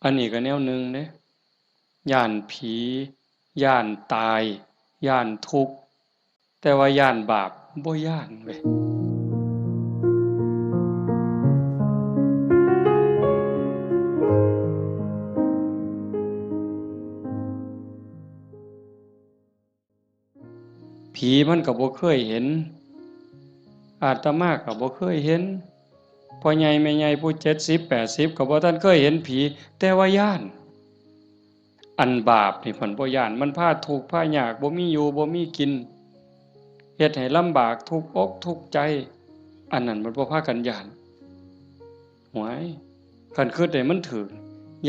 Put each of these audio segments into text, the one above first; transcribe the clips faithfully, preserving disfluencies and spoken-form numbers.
อันนี้ก็แนวหนึ่งเด้ ย้านผี ย้านตาย ย้านทุกข์ แต่ว่าย้านบาป บ่ย้านเว้ย ผีมันก็บ่เคยเห็น อาตมาก็บ่เคยเห็น พ่อใหญ่แม่ใหญ่ผู้เจ็ดสิบแปดสิบก็บ่ทันเคยเห็นผี แต่ว่าย้าน อันบาปนี่เพิ่นบ่ย้าน มันพาทุกข์พายาก บ่มีอยู่บ่มีกิน เฮ็ดให้ลำบากทุกข์อกทุกข์ใจ อันนั้นมันบ่พากันย้าน หวย คันคิดให้มันถูก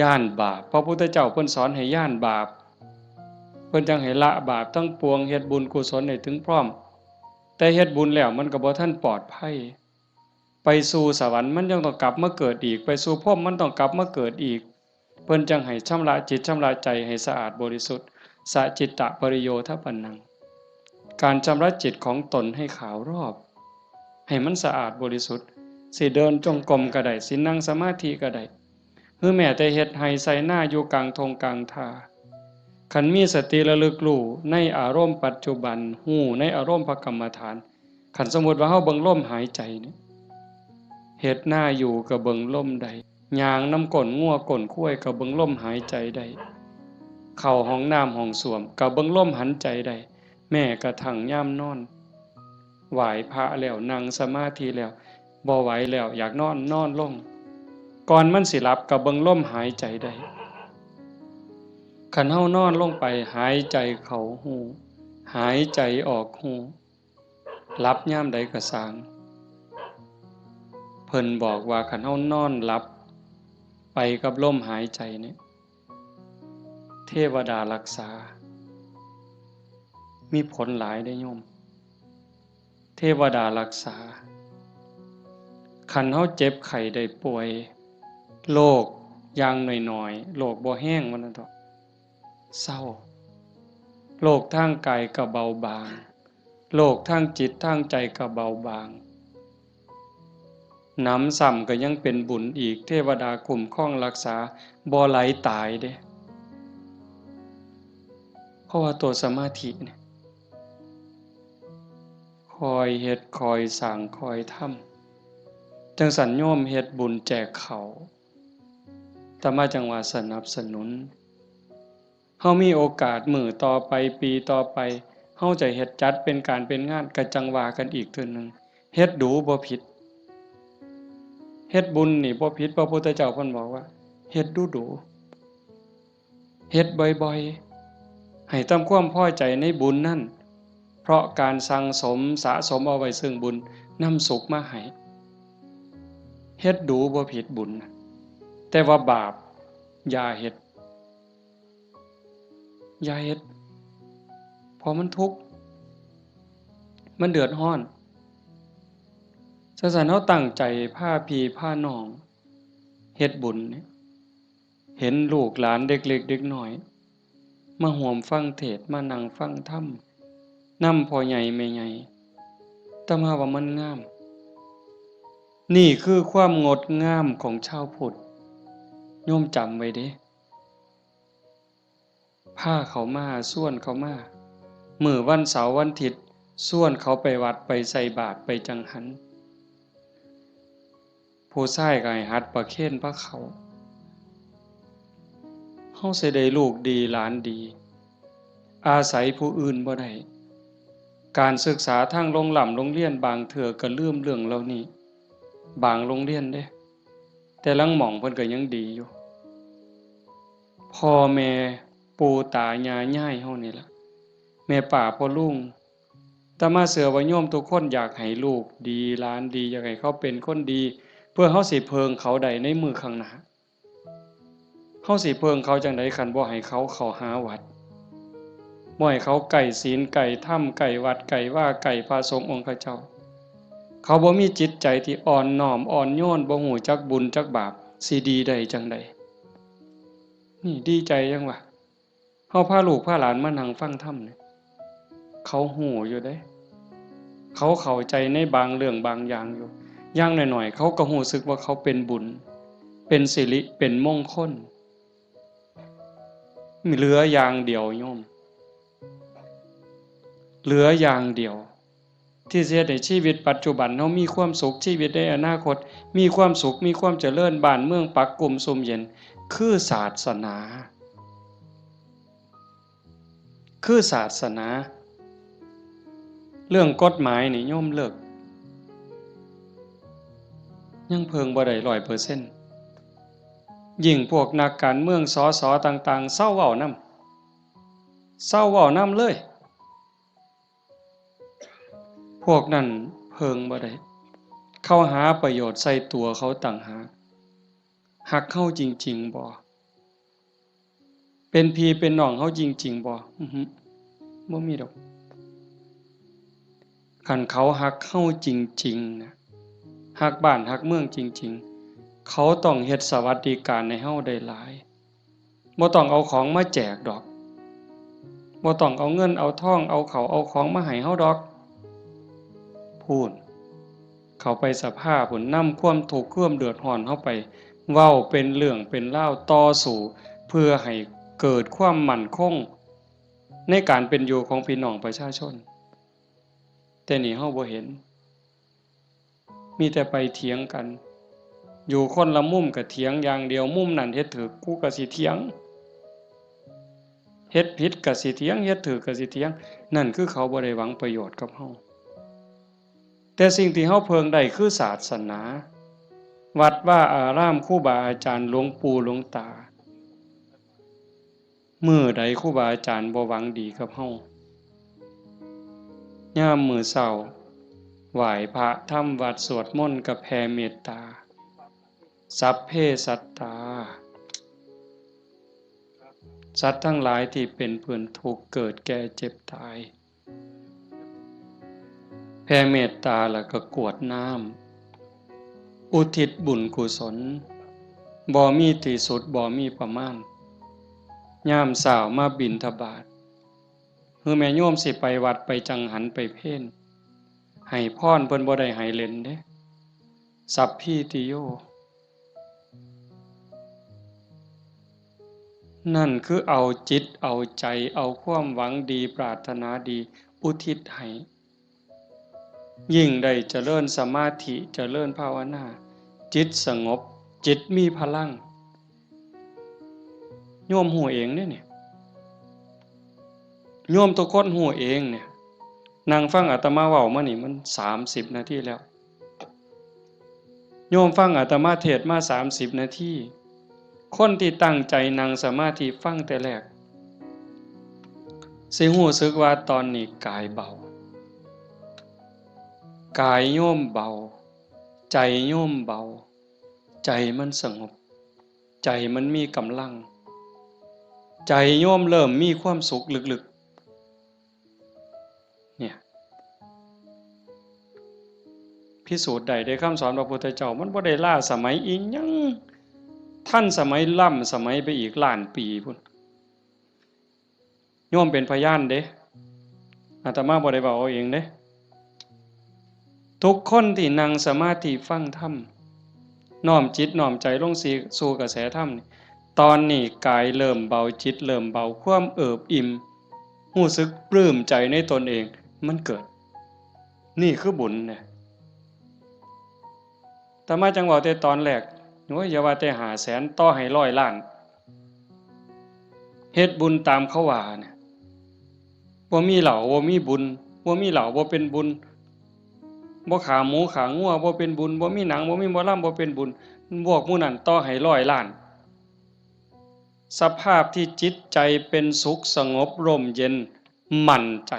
ย้านบาป พระพุทธเจ้าเพิ่นสอนให้ย้านบาป เพิ่นจั่งให้ละบาปทั้งปวง เฮ็ดบุญกุศลให้ถึงพร้อม แต่เฮ็ดบุญแล้วมันก็บ่ทันปลอดภัย ไปสู่สวรรค์มันยังต้องกลับมาเกิดอีก ไปสู่พรหมมันต้องกลับมาเกิดอีก เพิ่นจั่งให้ชำระจิตชำระใจให้สะอาดบริสุทธิ์ สะจิตตะปริโยทปปันนัง การชำระจิตของตนให้ขาวรอบ ให้มันสะอาดบริสุทธิ์ สิเดินจงกรมก็ได้ สินั่งสมาธิก็ได้ หรือแม้แต่เฮ็ดไร่ไถนาอยู่กลางท่งกลางท่า คันมีสติระลึกรู้ในอารมณ์ปัจจุบัน รู้ในอารมณ์พระกรรมฐาน คันสมมุติว่าเฮาเบิ่งลมหายใจนี่ เฮ็ดนาอยู่ก็เบิ่งลมได้ ย่างนำก้นงัวก้นควายก็เบิ่งลมหายใจได้ เข้าห้องน้ำห้องส้วมก็เบิ่งลมหายใจได้ แม้กระทั่งยามนอน ไหว้พระแล้ว นั่งสมาธิแล้ว บ่ไหวแล้ว อยากนอน นอนลง ก่อนมันสิหลับก็เบิ่งลมหายใจได้ คันเฮานอนลงไป หายใจเข้าฮู้ หายใจออกฮู้ หลับยามใดก็ซ่าง เพิ่นบอกว่าคันเฮานอนหลับไปกับลมหายใจเนี่ย เทวดารักษา มีผลหลายเด้อโยม เทวดารักษา คันเฮาเจ็บไข้ได้ป่วย โรคอย่างน้อยๆ โรคบ่แฮงว่าซั่นเถาะ เซา โรคทางกายก็เบาบาง โรคทางจิตทางใจก็เบาบาง หนำซ้ำก็ยังเป็นบุญอีก เทวดาคุ้มครองรักษา บ่ไหลตายเด้ เพราะว่าตัวสมาธิเนี่ย คอยเฮ็ด คอยสร้าง คอยทำ จั่งซั้นโยมเฮ็ดบุญแจกข้าว อาตมาจั่งว่าสนับสนุน เฮามีโอกาสมื้อต่อไป ปีต่อไป เฮาจะเฮ็ดจัดเป็นการเป็นงาน ก็จั่งว่ากันอีกเทื่อหนึ่ง เฮ็ดดูบ่ผิด เฮ็ดบุญนี่บ่ผิด พระพุทธเจ้าเพิ่นบอกว่า เฮ็ดดูดู เฮ็ดบ่อยๆ ให้ทำความพอใจในบุญนั้น เพราะการสั่งสมสะสมเอาไว้ซึ่งบุญนำสุขมาให้ เฮ็ดดูบ่ผิดบุญ แต่ว่าบาปอย่าเฮ็ด อย่าเฮ็ด เพราะมันทุกข์ มันเดือดร้อน จั่งซั้นเฮาตั้งใจพาพี่พาน้องเฮ็ดบุญเนี่ย เห็นลูกหลานเด็กเล็กเด็กน้อย มาร่วมฟังเทศน์ มานั่งฟังธรรม นำพ่อใหญ่แม่ใหญ่ อาตมาว่ามันงาม นี่คือความงดงามของชาวพุทธ โยมจำไว้เด้ พาเขามา ชวนเขามา มื้อวันเสาร์วันอาทิตย์ ชวนเขาไปวัด ไปใส่บาตร ไปจังหัน ผู้ชายก็ให้หัดประเคนพาเข้า เฮาสิได้ลูกดีหลานดี อาศัยผู้อื่นบ่ได้ การศึกษาทางโรงร่ำโรงเรียนบางเทื่อก็ลืมเรื่องเหล่านี้ บางโรงเรียนเด้ แต่ลางหม่องเพิ่นก็ยังดีอยู่ พ่อแม่ปู่ตาย่าย่ายเฮานี่ล่ะ แม่ป้าพ่อลุง อาตมาเชื่อว่าโยมทุกคนอยากให้ลูกดีหลานดี อยากให้เขาเป็นคนดี เพื่อเฮาสิเพิ่งเขาได้ในมื้อข้างหน้า เฮาสิเพิ่งเขาจั่งใดคันบ่ให้เขาเข้าหาวัด บ่ให้เขาใกล้ศีลใกล้ธรรม ใกล้วัดใกล้วา ใกล้พระสงฆ์องค์เขาเจ้า เขาบ่มีจิตใจที่อ่อนน้อมอ่อนโยน บ่ฮู้จักบุญจักบาป สิดีได้จั่งใด นี่ดีใจจั่งวะ เฮาพาลูกพาหลานมานั่งฟังธรรมเนี่ย เขาฮู้อยู่เด้ เขาเข้าใจในบางเรื่องบางอย่างอยู่ อย่างน้อยๆ เขาก็รู้สึกว่าเขาเป็นบุญ เป็นสิริ เป็นมงคล เหลืออย่างเดียวโยม เหลืออย่างเดียว ที่สิเฮ็ดให้ชีวิตปัจจุบันเฮามีความสุข ชีวิตในอนาคตมีความสุข มีความเจริญ บ้านเมืองปักกุมซุ่มเย็น คือศาสนา คือศาสนา เรื่องกฎหมายนี่โยมเลิก ยังเพิ่งบ่ได้ร้อยเปอร์เซ็นต์ ยิ่งพวกนักการเมือง สส ต่างๆ เซาเว้านำ เซาเว้านำเลย พวกนั้นเพิ่งบ่ได้ เขาหาประโยชน์ใส่ตัวเขาต่างหาก ฮักเฮาจริงๆ บ่ เป็นพี่เป็นน้องเฮาจริงๆ บ่ อือหือ บ่มีดอก คันเขาฮักเฮาจริงๆ นะ ฮักบ้านฮักเมืองจริงๆ เขาต้องเฮ็ดสวัสดิการให้เฮาได้หลาย บ่ต้องเอาของมาแจกดอก บ่ต้องเอาเงินเอาทอง เอาข้าวเอาของมาให้เฮาดอก พู้น เข้าไปสภาพู้น นำความทุกข์ความเดือดร้อนเฮาไป เว้าเป็นเรื่องเป็นราว ต่อสู้ เพื่อให้เกิดความมั่นคง ในการเป็นอยู่ของพี่น้องประชาชน แต่นี่เฮาบ่เห็น มีแต่ไปเถียงกัน อยู่คนละมุมก็เถียงอย่างเดียว มุมนั้นเฮ็ดถูก กูก็สิเถียง เฮ็ดผิดก็สิเถียง เฮ็ดถูกก็สิเถียง นั่นคือเขาบ่ได้หวังประโยชน์กับเฮา แต่สิ่งที่เฮาเพิ่งได้คือศาสนา วัดวาอาราม ครูบาอาจารย์ หลวงปู่หลวงตา มื้อใดครูบาอาจารย์บ่หวังดีกับเฮา ยามมื้อเช้า ไหว้พระทำวัตรสวดมนต์ก็แผ่เมตตา สัพเพสัตตา สัตว์ทั้งหลายที่เป็นเพื่อนทุกข์ เกิดแก่เจ็บตาย แผ่เมตตาแล้วก็กรวดน้ำ อุทิศบุญกุศล บ่มีที่สุด บ่มีประมาณ ยามเช้ามาบิณฑบาต คือแม่โยมสิไปวัดไปจังหันไปเพล ให้พรเพิ่นบ่ได้ให้เล่นเด้ สัพพีติโย นั่นคือเอาจิตเอาใจ เอาความหวังดีปรารถนาดีอุทิศให้ ยิ่งได้เจริญสมาธิ เจริญภาวนา จิตสงบ จิตมีพลัง โยมฮู้เองเด้เนี่ย โยมทุกคนฮู้เองเนี่ย นั่งฟังอาตมาเว้ามานี่มันสามสิบนาทีแล้ว โยมฟังอาตมาเทศน์มาสามสิบนาที คนที่ตั้งใจนั่งสมาธิฟังแต่แรก สิฮู้สึกว่าตอนนี้กายเบา กายโยมเบา ใจโยมเบา ใจมันสงบ ใจมันมีกำลัง ใจโยมเริ่มมีความสุขลึกๆ เนี่ย พิสูจน์ได้เด้ คำสอนพระพุทธเจ้า มันบ่ได้ล้าสมัยอีหยัง ทันสมัยล้ำสมัยไปอีกล้านปีพุ้น โยมเป็นพยานเด้ อาตมาบ่ได้เว้าเอาเองเด้ ทุกคนที่นั่งสมาธิฟังธรรม น้อมจิตน้อมใจลงสู่กระแสธรรมนี่ ตอนนี้กายเริ่มเบา จิตเริ่มเบา ความเอิบอิ่ม ฮู้สึกปลื้มใจในตนเอง มันเกิด นี่คือบุญเนี่ย อาตมาจั่งเว้าแต่ตอนแรก โอ้ย อย่าว่าแต่ห้าแสน ต่อให้ร้อยล้าน เฮ็ดบุญตามเขาว่าเนี่ย บ่มีเหล้าบ่มีบุญ บ่มีเหล้าบ่เป็นบุญ บ่ฆ่าหมูฆ่างัวบ่เป็นบุญ บ่มีหนังบ่มีหมอลำบ่เป็นบุญ พวกหมู่นั้นต่อให้ร้อยล้าน สภาพที่จิตใจเป็นสุขสงบร่มเย็น มั่นใจ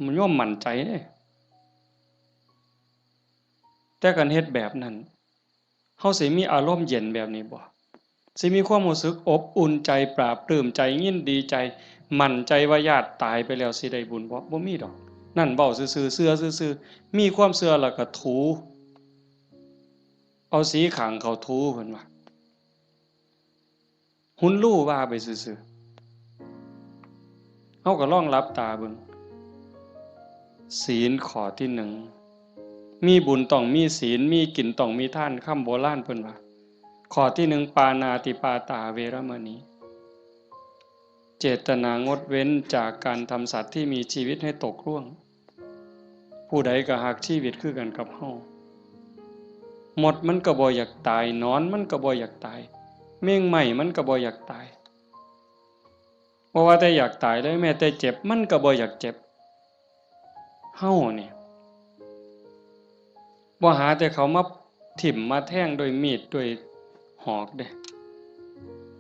มันย่อมมั่นใจเด้ แต่การเฮ็ดแบบนั้น เฮาสิมีอารมณ์เย็นแบบนี้บ่ สิมีความรู้สึกอบอุ่นใจ ปลาบปลื้มใจ ยินดีใจ มั่นใจว่าญาติตายไปแล้วสิได้บุญบ่ บ่มีดอก นั่นเว้าซื่อๆ เชื่อซื่อๆ มีความเชื่อแล้วก็ถู เอาสีข้างเขาถูเพิ่นว่า หุนลู่ว่าไปซื่อๆ เฮาก็ลองหลับตาเบิ่ง ศีลข้อที่หนึ่ง มีบุญต้องมีศีล มีกินต้องมีทาน คำโบราณเพิ่นว่า ข้อที่หนึ่ง ปาณาติปาตาเวรมณี เจ เจตนางดเว้นจากการทำสัตว์ที่มีชีวิตให้ตกร่วง ผู้ใดก็ฮักชีวิตคือกันกับเฮา มดมันก็บ่อยากตาย หนอนมันก็บ่อยากตาย แมงไม้มันก็บ่อยากตาย บ่ว่าแต่อยากตายเลย แม้แต่เจ็บมันก็บ่อยากเจ็บ เฮานี่ บ่หาแต่เขามาถิ่มมาแทงด้วยมีดด้วยหอกเด้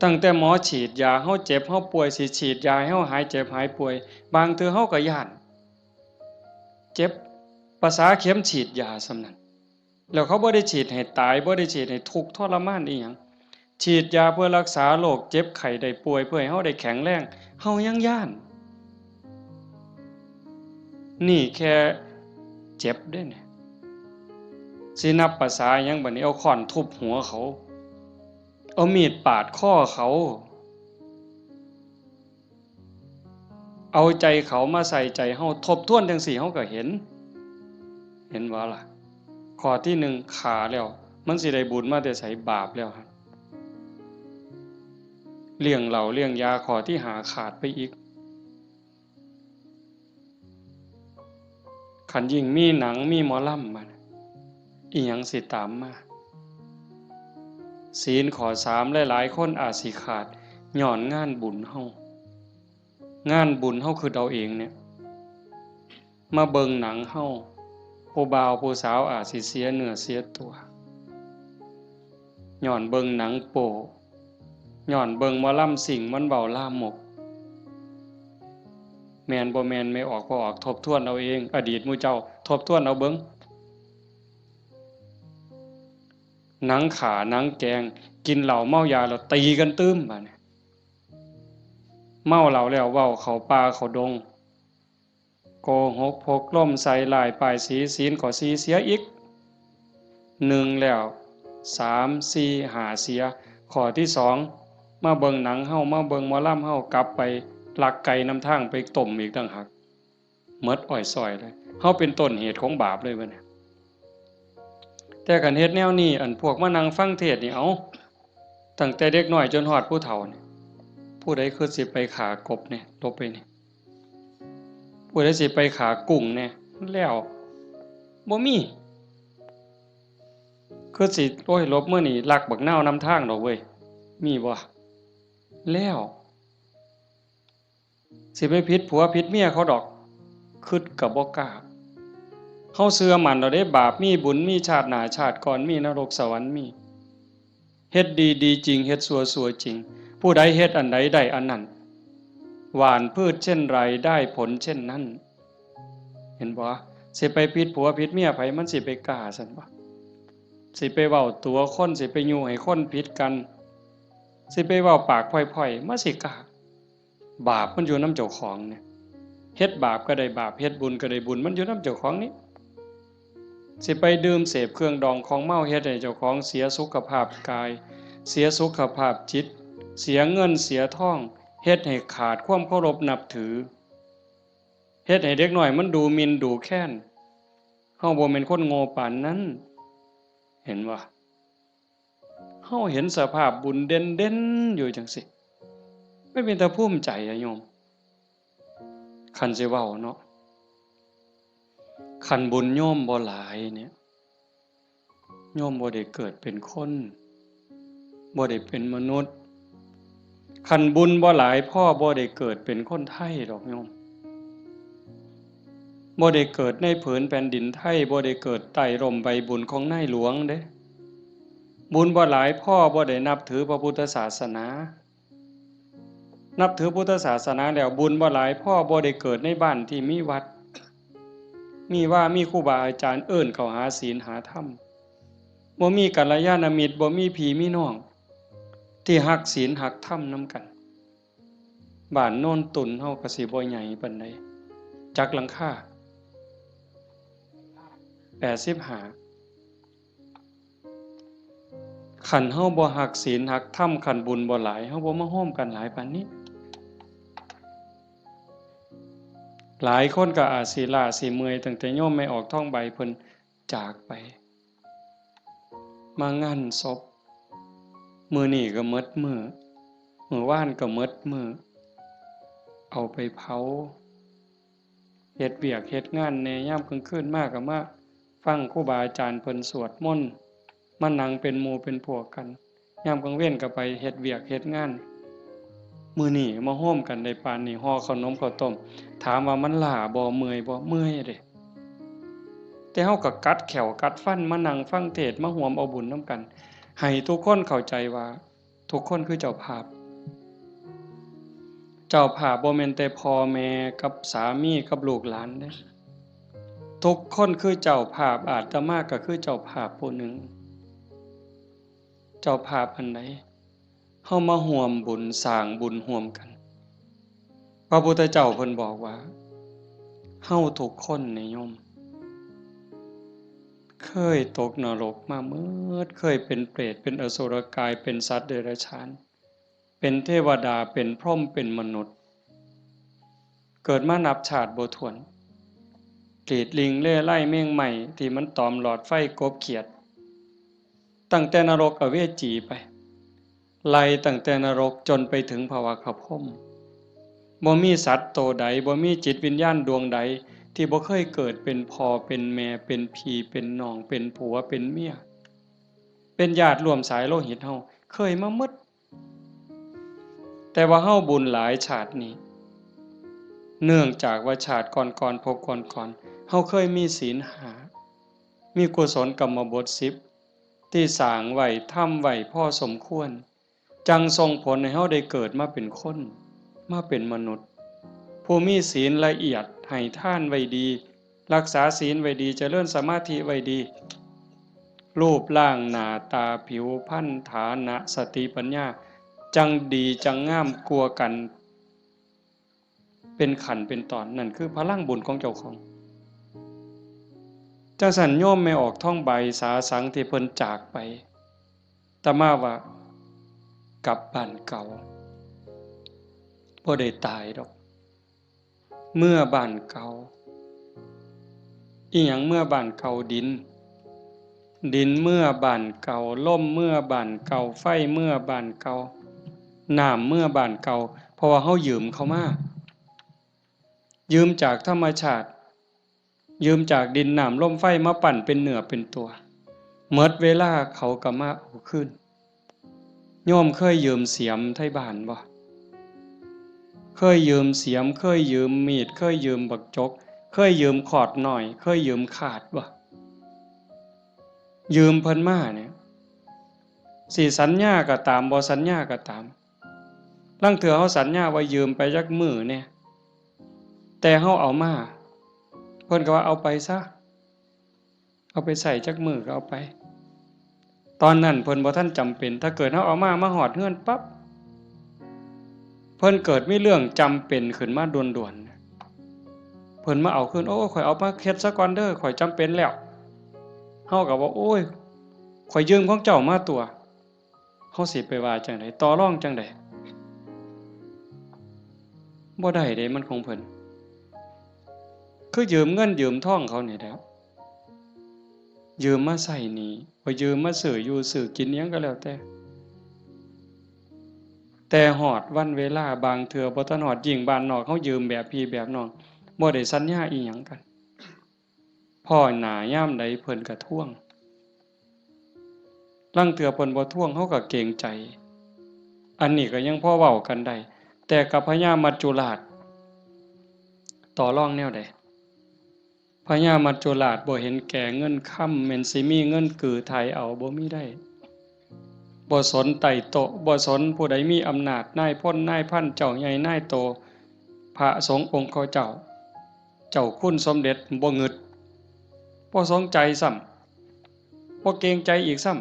ตั้งแต่หมอฉีดยา เฮาเจ็บเฮาป่วย สิฉีดยาให้เฮาหายเจ็บหายป่วย บางเทื่อเฮาก็ย้าน เจ็บ ประสาเข็มฉีดยาส่ำนั้น แล้วเขาบ่ได้ฉีดให้ตาย บ่ได้ฉีดให้ทุกข์ทรมานอีหยัง ฉีดยาเพื่อรักษาโรคเจ็บไข้ได้ป่วย เพื่อให้เฮาได้แข็งแรง เฮายังย้าน นี่แค่เจ็บเด้เนี่ย สินับประสาหยังบัดนี้ เอาค้อนทุบหัวเขา เอามีดปาดคอเขา เอาใจเขามาใส่ใจเฮา ทบทวนจั่งซี้เฮาก็เห็น เห็นบ่ล่ะ ข้อที่หนึ่ง ฆ่าแล้ว มันสิได้บุญมาแต่ไส บาปแล้วหั่น เลี้ยงเหล้าเลี้ยงยา ข้อที่ห้า ขาดไปอีก คันยิ่งมีหนังมีหมอลำบัด อีหยังสิตามมา ศีลข้อสาม หลายๆ คนอาจสิขาด ย้อนงานบุญเฮา งานบุญเฮาคิดเอาเองเนี่ย มาเบิ่งหนังเฮา ผู้บ่าวผู้สาวอาจสิเสียเนื้อเสียตัว ย้อนเบิ่งหนังโป๊ ย้อนเบิ่งหมอลำซิ่งมันเว้าลามก แม่นบ่แม่น แม่ออกบ่ออก ทบทวนเอาเอง อดีตหมู่เจ้า ทบทวนเอาเบิ่ง หนังฆ่า หนังแกล้ง กินเหล้าเมายาแล้วตีกันตื่มบัดนี้ เมาเหล้าแล้วเว้าเข้าป่าเข้าดง โกหกพกลมใส่ร้ายป้ายสี ศีลข้อสี่เสียอีก หนึ่งแล้ว สาม สี่ ห้า เสีย ข้อที่สอง มาเบิ่งหนังเฮา มาเบิ่งหมอลำเฮา กลับไปลักไก่นำทางไปต้มอีกต่างหาก หมดอ้อยส้อยเลย เฮาเป็นต้นเหตุของบาปเลยบัดนี้ แต่คันเฮ็ดแนวนี้ อันพวกมานั่งฟังเทศน์นี่ เอ้า ตั้งแต่เด็กน้อยจนฮอดผู้เฒ่านี่ ผู้ใดคือสิไปฆ่ากบเนี่ย หลบไปนี่ ผู้ใดสิไปฆ่ากุ้งเนี่ย แล้ว บ่มี คือสิ โอ้ย หลบมื้อนี้ลักบักนาวนำทางดอกเว้ย มีบ่ แล้ว สิไปผิดผัวผิดเมียเขาดอก คิดก็บ่กล้า เฮาเชื่อมั่นแล้วเด้ บาปมีบุญมี ชาติหน้าชาติก่อนมี นรกสวรรค์มี เฮ็ดดีดีจริง เฮ็ดชั่วชั่วจริง ผู้ใดเฮ็ดอันใดได้อันนั้น หว่านพืชเช่นไรได้ผลเช่นนั้น เห็นบ่ สิไปผิดผัวผิดเมียไผ มันสิไปกล้าซั่นบ่ สิไปเว้าตั๋วคน สิไปยุให้คนผิดกัน สิไปเว้าปากพ่อยๆ มันสิกล้า บาปมันอยู่นำเจ้าของเนี่ย เฮ็ดบาปก็ได้บาป เฮ็ดบุญก็ได้บุญ มันอยู่นำเจ้าของนี่ สิไปดื่มเสพเครื่องดองของเมา เฮ็ดให้เจ้าของเสียสุขภาพกาย เสียสุขภาพจิต เสียเงินเสียทอง เฮ็ดให้ขาดความเคารพนับถือ เฮ็ดให้เด็กน้อยมันดูหมิ่นดูแคลน เฮาบ่แม่นคนโง่ปานนั้น เห็นบ่ เฮาเห็นสภาพบุญเด่นๆ อยู่จั่งซี้ มันเป็นตาภูมิใจอะโยม คันสิเว้าเนาะ คันบุญโยมบ่หลายเนี่ย โยมบ่ได้เกิดเป็นคน บ่ได้เป็นมนุษย์ คันบุญบ่หลายพอบ่ได้เกิดเป็นคนไทยดอกโยม บ่ได้เกิดในผืนแผ่นดินไทย บ่ได้เกิดใต้ร่มใบบุญของนายหลวงเด้ บุญบ่หลายพอบ่ได้นับถือพระพุทธศาสนา นับถือพุทธศาสนาแล้วบุญบ่หลายพอบ่ได้เกิดในบ้านที่มีวัด มีวา มีครูบาอาจารย์เอิ้นเข้าหาศีลหาธรรม บ่มีกัลยาณมิตร บ่มีพี่มีน้อง ที่ฮักศีลฮักธรรมนำกัน บ้านโนนตุ่นเฮาก็สิบ่ใหญ่ปานใด จักหลังคา แปดสิบห้า คันเฮาบ่ฮักศีลฮักธรรม คันบุญบ่หลาย เฮาบ่มาโฮมกันหลายปานนี้ หลายคนก็อาจสิล้าสิเมื่อย ตั้งแต่โยมแม่ออกทองใบเพิ่นจากไป มางานศพ มื้อนี้ก็หมดมื้อ มื้อวานก็หมดมื้อ เอาไปเผา เฮ็ดเวียกเฮ็ดงานแหน่ ยามกลางคืนมาก็มาฟังครูบาอาจารย์เพิ่นสวดมนต์ มานั่งเป็นหมู่เป็นพวกกัน ยามกลางเว็นก็ไปเฮ็ดเวียกเฮ็ดงาน มื้อนี้มาโฮมกันได้ปานนี้ ห่อข้าวหนมข้าวต้ม ถามว่ามันล้าบ่ เมื่อยบ่ เมื่อยเด้ แต่เฮาก็กัดแข้วกัดฟันมานั่งฟังเทศน์ มาร่วมเอาบุญนำกัน ให้ทุกคนเข้าใจว่า ทุกคนคือเจ้าภาพ เจ้าภาพบ่แม่นแต่พ่อแม่กับสามีกับลูกหลานเด้ ทุกคนคือเจ้าภาพ อาตมาก็คือเจ้าภาพผู้หนึ่ง เจ้าภาพอันใด เฮามาร่วมบุญสร้างบุญร่วมกัน พระพุทธเจ้าเพิ่นบอกว่า เฮาทุกคนนี่โยม เคยตกนรกมาหมด เคยเป็นเปรต เป็นอสุรกาย เป็นสัตว์เดรัจฉาน เป็นเทวดา เป็นพรหม เป็นมนุษย์ เกิดมานับชาติบ่ถ้วน กรีดลิงเล่ไล่แมงไม้ที่มันตอมหลอดไฟกบเขียด ตั้งแต่นรกอเวจีไป ไล่ตั้งแต่นรกจนไปถึงภวาคพรหม บ่มีสัตว์โตใด บ่มีจิตวิญญาณดวงใด ที่บ่เคยเกิดเป็นพ่อ เป็นแม่ เป็นพี่ เป็นน้อง เป็นผัว เป็นเมีย เป็นญาติร่วมสายโลหิตเฮา เคยมาหมด แต่ว่าเฮาบุญหลายชาตินี้ เนื่องจากว่าชาติก่อนๆ ภพก่อนๆ เฮาเคยมีศีลห้า มีกุศลกรรมบทสิบ ที่สร้างไว้ ทำไว้พอสมควร จั่งส่งผลให้เฮาได้เกิดมาเป็นคน มาเป็นมนุษย์ ผู้มีศีลละเอียด ให้ทานไว้ดี รักษาศีลไว้ดี เจริญสมาธิไว้ดี รูปร่างหน้าตา ผิวพรรณ ฐานะ สติปัญญา จั่งดี จั่งงามกว่ากัน เป็นขั้นเป็นตอน นั่นคือพลังบุญของเจ้าของ จั่งซั้นโยมแม่ออกทองใบสาสังที่เพิ่นจากไป อาตมาว่ากลับบ้านเก่า บ่ได้ตายดอก เมือบ้านเก่า อิหยังเมือบ้านเก่า ดิน ดินเมือบ้านเก่า ลมเมือบ้านเก่า ไฟเมือบ้านเก่า น้ำเมือบ้านเก่า เพราะว่าเฮายืมเขามา ยืมจากธรรมชาติ ยืมจากดินน้ำลมไฟมาปั้นเป็นเนื้อเป็นตัว หมดเวลาเขาก็มาเอาคืน โยมเคยยืมเสียมไทบ้านบ่ เคยยืมเสียม เคยยืมมีด เคยยืมบักจก เคยยืมขอดน้อย เคยยืมขาดบ่ ยืมเพิ่นมาเนี่ย สิสัญญาก็ตาม บ่สัญญาก็ตาม ลางเทื่อเฮาสัญญาว่ายืมไปจักมื้อแหน่ แต่เฮาเอามา เพิ่นก็ว่าเอาไปซะ เอาไปใช้จักมื้อก็เอาไป ตอนนั้นเพิ่นบ่ทันจำเป็น ถ้าเกิดเฮาเอามา มาฮอดเฮือนปั๊บ เพิ่นเกิดมีเรื่องจำเป็นขึ้นมาด่วนๆ เพิ่นมาเอาคืน โอ้ ข้อยเอามาเฮ็ดซะก่อนเด้อ ข้อยจำเป็นแล้ว เฮาก็ว่า โอ้ย ข้อยยืมของเจ้ามาตั่ว เฮาสิไปว่าจั่งใด ต่อรองจั่งใด บ่ได้เด้ มันของเพิ่น คือยืมเงินยืมทองเขานี่แหละ ยืมมาใช้หนี้ บ่ยืมมาซื้ออยู่ซื้อกินอิหยังก็แล้วแต่ แต่ฮอดวันเวลาบางเทื่อบ่ทันฮอด ยิ่งบ้านนอกเฮายืมแบบพี่แบบน้อง บ่ได้สัญญาอิหยังกัน พ้อหน้ายามใดเพิ่นก็ทวง ลางเทื่อเพิ่นบ่ทวงเฮาก็เกรงใจ อันนี้ก็ยังพอเว้ากันได้ แต่กับพญามัจจุราช ต่อรองแนวใด พญามัจจุราชบ่เห็นแก่เงินคำ แม่นสิมีเงินกือไถ่เอา บ่มีได้ บ่สนไต่โต๊ะ บ่สนผู้ใดมีอำนาจ นายพล นายพัน เจ้าใหญ่ นายโต พระสงฆ์องค์เขาเจ้า เจ้าคุณสมเด็จ บ่งึด บ่สนใจซ้ำ บ่เกรงใจอีกซ้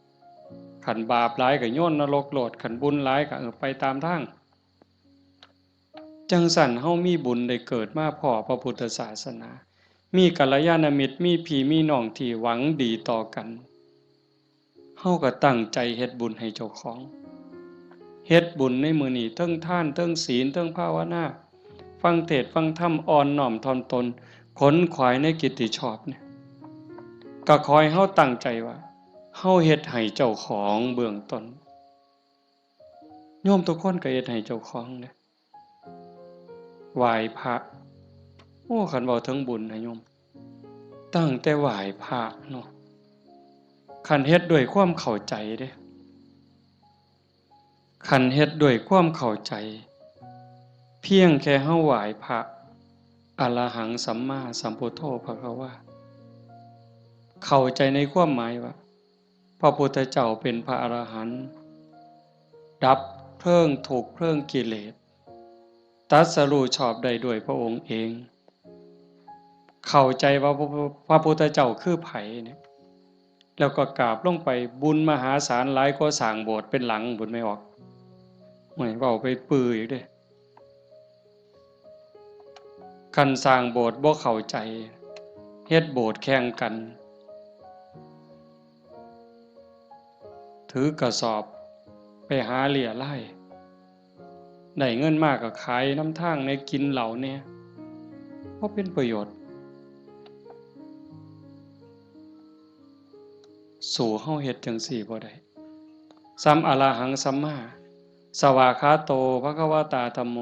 ำ คันบาปหลายก็โยนนรกโลด คันบุญหลายก็ เออ ไปตามทาง จั่งซั้นเฮามีบุญได้เกิดมาพ้อพระพุทธศาสนา มีกัลยาณมิตร มีพี่มีน้องที่หวังดีต่อกัน เฮาก็ตั้งใจเฮ็ดบุญให้เจ้าของ เฮ็ดบุญในมื้อนี้ เทิงทาน เทิงศีล เทิงภาวนา ฟังเทศน์ฟังธรรม อ่อนน้อมถ่อมตน ขนขวายในกิตติชอบเนี่ย ก็ขอให้เฮาตั้งใจว่า เฮาเฮ็ดให้เจ้าของเบื้องต้น โยมทุกคนก็เฮ็ดให้เจ้าของเด้อ ไหว้พระ โอ้ คันเว้าถึงบุญนะโยม ตั้งแต่ไหว้พระเนาะ คันเฮ็ดด้วยความเข้าใจเด้ คันเฮ็ดด้วยความเข้าใจ เพียงแค่เฮาไหว้พระ อะระหังสัมมาสัมพุทโธภะคะวา เข้าใจในความหมายว่า พระพุทธเจ้าเป็นพระอรหันต์ ดับเพลิงทุกข์เพลิงกิเลส ตรัสรู้ชอบได้ด้วยพระองค์เอง เข้าใจว่าพระ พระพุทธเจ้าคือไผเนี่ย แล้วก็กราบลงไป บุญมหาศาลหลายกว่าสร้างโบสถ์เป็นหลังบุญไม่ออก ไม่เว้าไปปื้ออีกเด้ คันสร้างโบสถ์บ่เข้าใจ เฮ็ดโบสถ์แข่งกัน ถือกระสอบไปหาเรี่ยไล่ ได้เงินมาก็ขายนำทางแหน่ กินเหล้าแหน่ บ่เป็นประโยชน์ สู้เฮาเฮ็ดจั่งซี้บ่ได้ สัม อะระหังสัมมา สวากขาโต ภะคะวะตา ธัมโม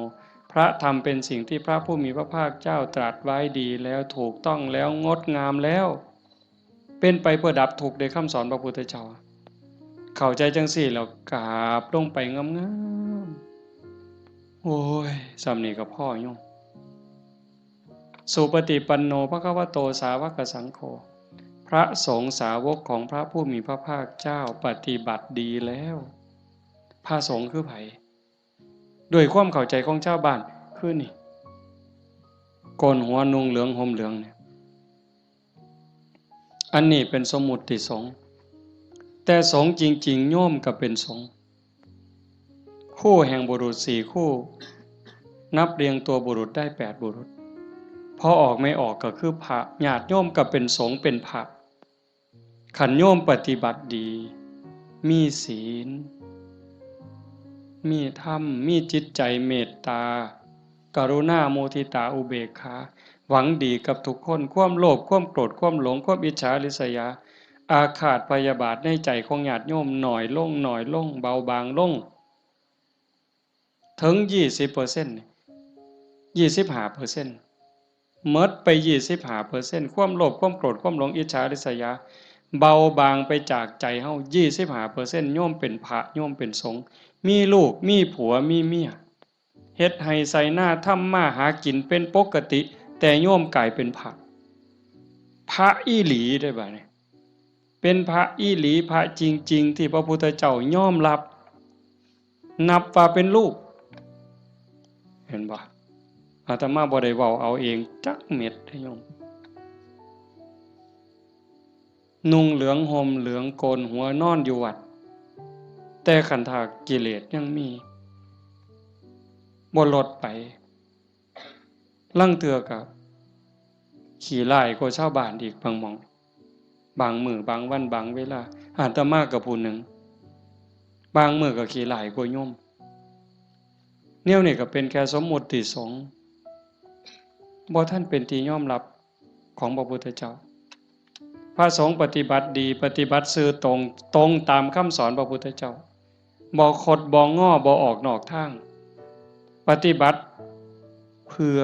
พระธรรมเป็นสิ่งที่พระผู้มีพระภาคเจ้าตรัสไว้ดีแล้ว ถูกต้องแล้ว งดงามแล้ว เป็นไปเพื่อดับทุกข์ ได้คำสอนพระพุทธเจ้า เข้าใจจั่งซี้แล้วกราบลงไปงามๆ โอ้ย ส่ำนี้ก็พอโยม สุปฏิปันโน ภะคะวะโต สาวกสังโฆ พระสงฆ์สาวกของพระผู้มีพระภาคเจ้าปฏิบัติดีแล้ว พระสงฆ์คือไผ ด้วยความเข้าใจของชาวบ้านคือนี่ โกนหัวนุ่งเหลืองห่มเหลืองเนี่ย อันนี้เป็นสมมุติสงฆ์ แต่สงฆ์จริงๆ โยมก็เป็นสงฆ์ คู่แห่งบุรุษสี่คู่ นับเรียงตัวบุรุษได้แปดบุรุษ พอออกไม่ออกก็คือพระ ญาติโยมก็เป็นสงฆ์เป็นพระ คันโยมปฏิบัติดี มีศีล มีธรรม มีจิตใจเมตตา กรุณา มุทิตา อุเบกขา หวังดีกับทุกคน ความโลภ ความโกรธ ความหลง ความอิจฉาริษยา อาฆาตพยาบาทในใจของญาติโยมน้อยลง น้อยลง เบาบางลง ถึงยี่สิบเปอร์เซ็นต์ ยี่สิบห้าเปอร์เซ็นต์ หมดไปยี่สิบห้าเปอร์เซ็นต์ ความโลภ ความโกรธ ความหลง อิจฉาริษยา เบาบางไปจากใจเฮา ยี่สิบห้าเปอร์เซ็นต์ โยมเป็นพระ โยมเป็นสงฆ์ มีลูก มีผัว มีเมีย เฮ็ดไฮ่ไถนา ทำมาหากินเป็นปกติ แต่โยมกลายเป็นพระ พระอีหลีได้บ่เนี่ย เป็นพระอีหลี พระจริงๆ ที่พระพุทธเจ้ายอมรับ นับว่าเป็นลูก เห็นบ่ อาตมาบ่ได้เว้าเอาเองจักเม็ดเด้อโยม นุ่งเหลืองห่มเหลืองโกนหัวนอนอยู่วัด แต่คันถ้ากิเลสยังมี บ่ลดไป ลางเทื่อก็ขี้ร้ายกว่าชาวบ้านอีกบางหม่อง บางมื้อบางวันบางเวลา อาตมาก็ผู้หนึ่ง บางมื้อก็ขี้ร้ายกว่าโยม แนวนี้ก็เป็นแค่สมมุติสงฆ์ บ่ทันเป็นที่ยอมรับของพระพุทธเจ้า พระสงฆ์ปฏิบัติดี ปฏิบัติซื่อตรง ตรงตามคำสอนพระพุทธเจ้า บ่คดบ่งอ บ่ออกนอกทาง ปฏิบัติเพื่อ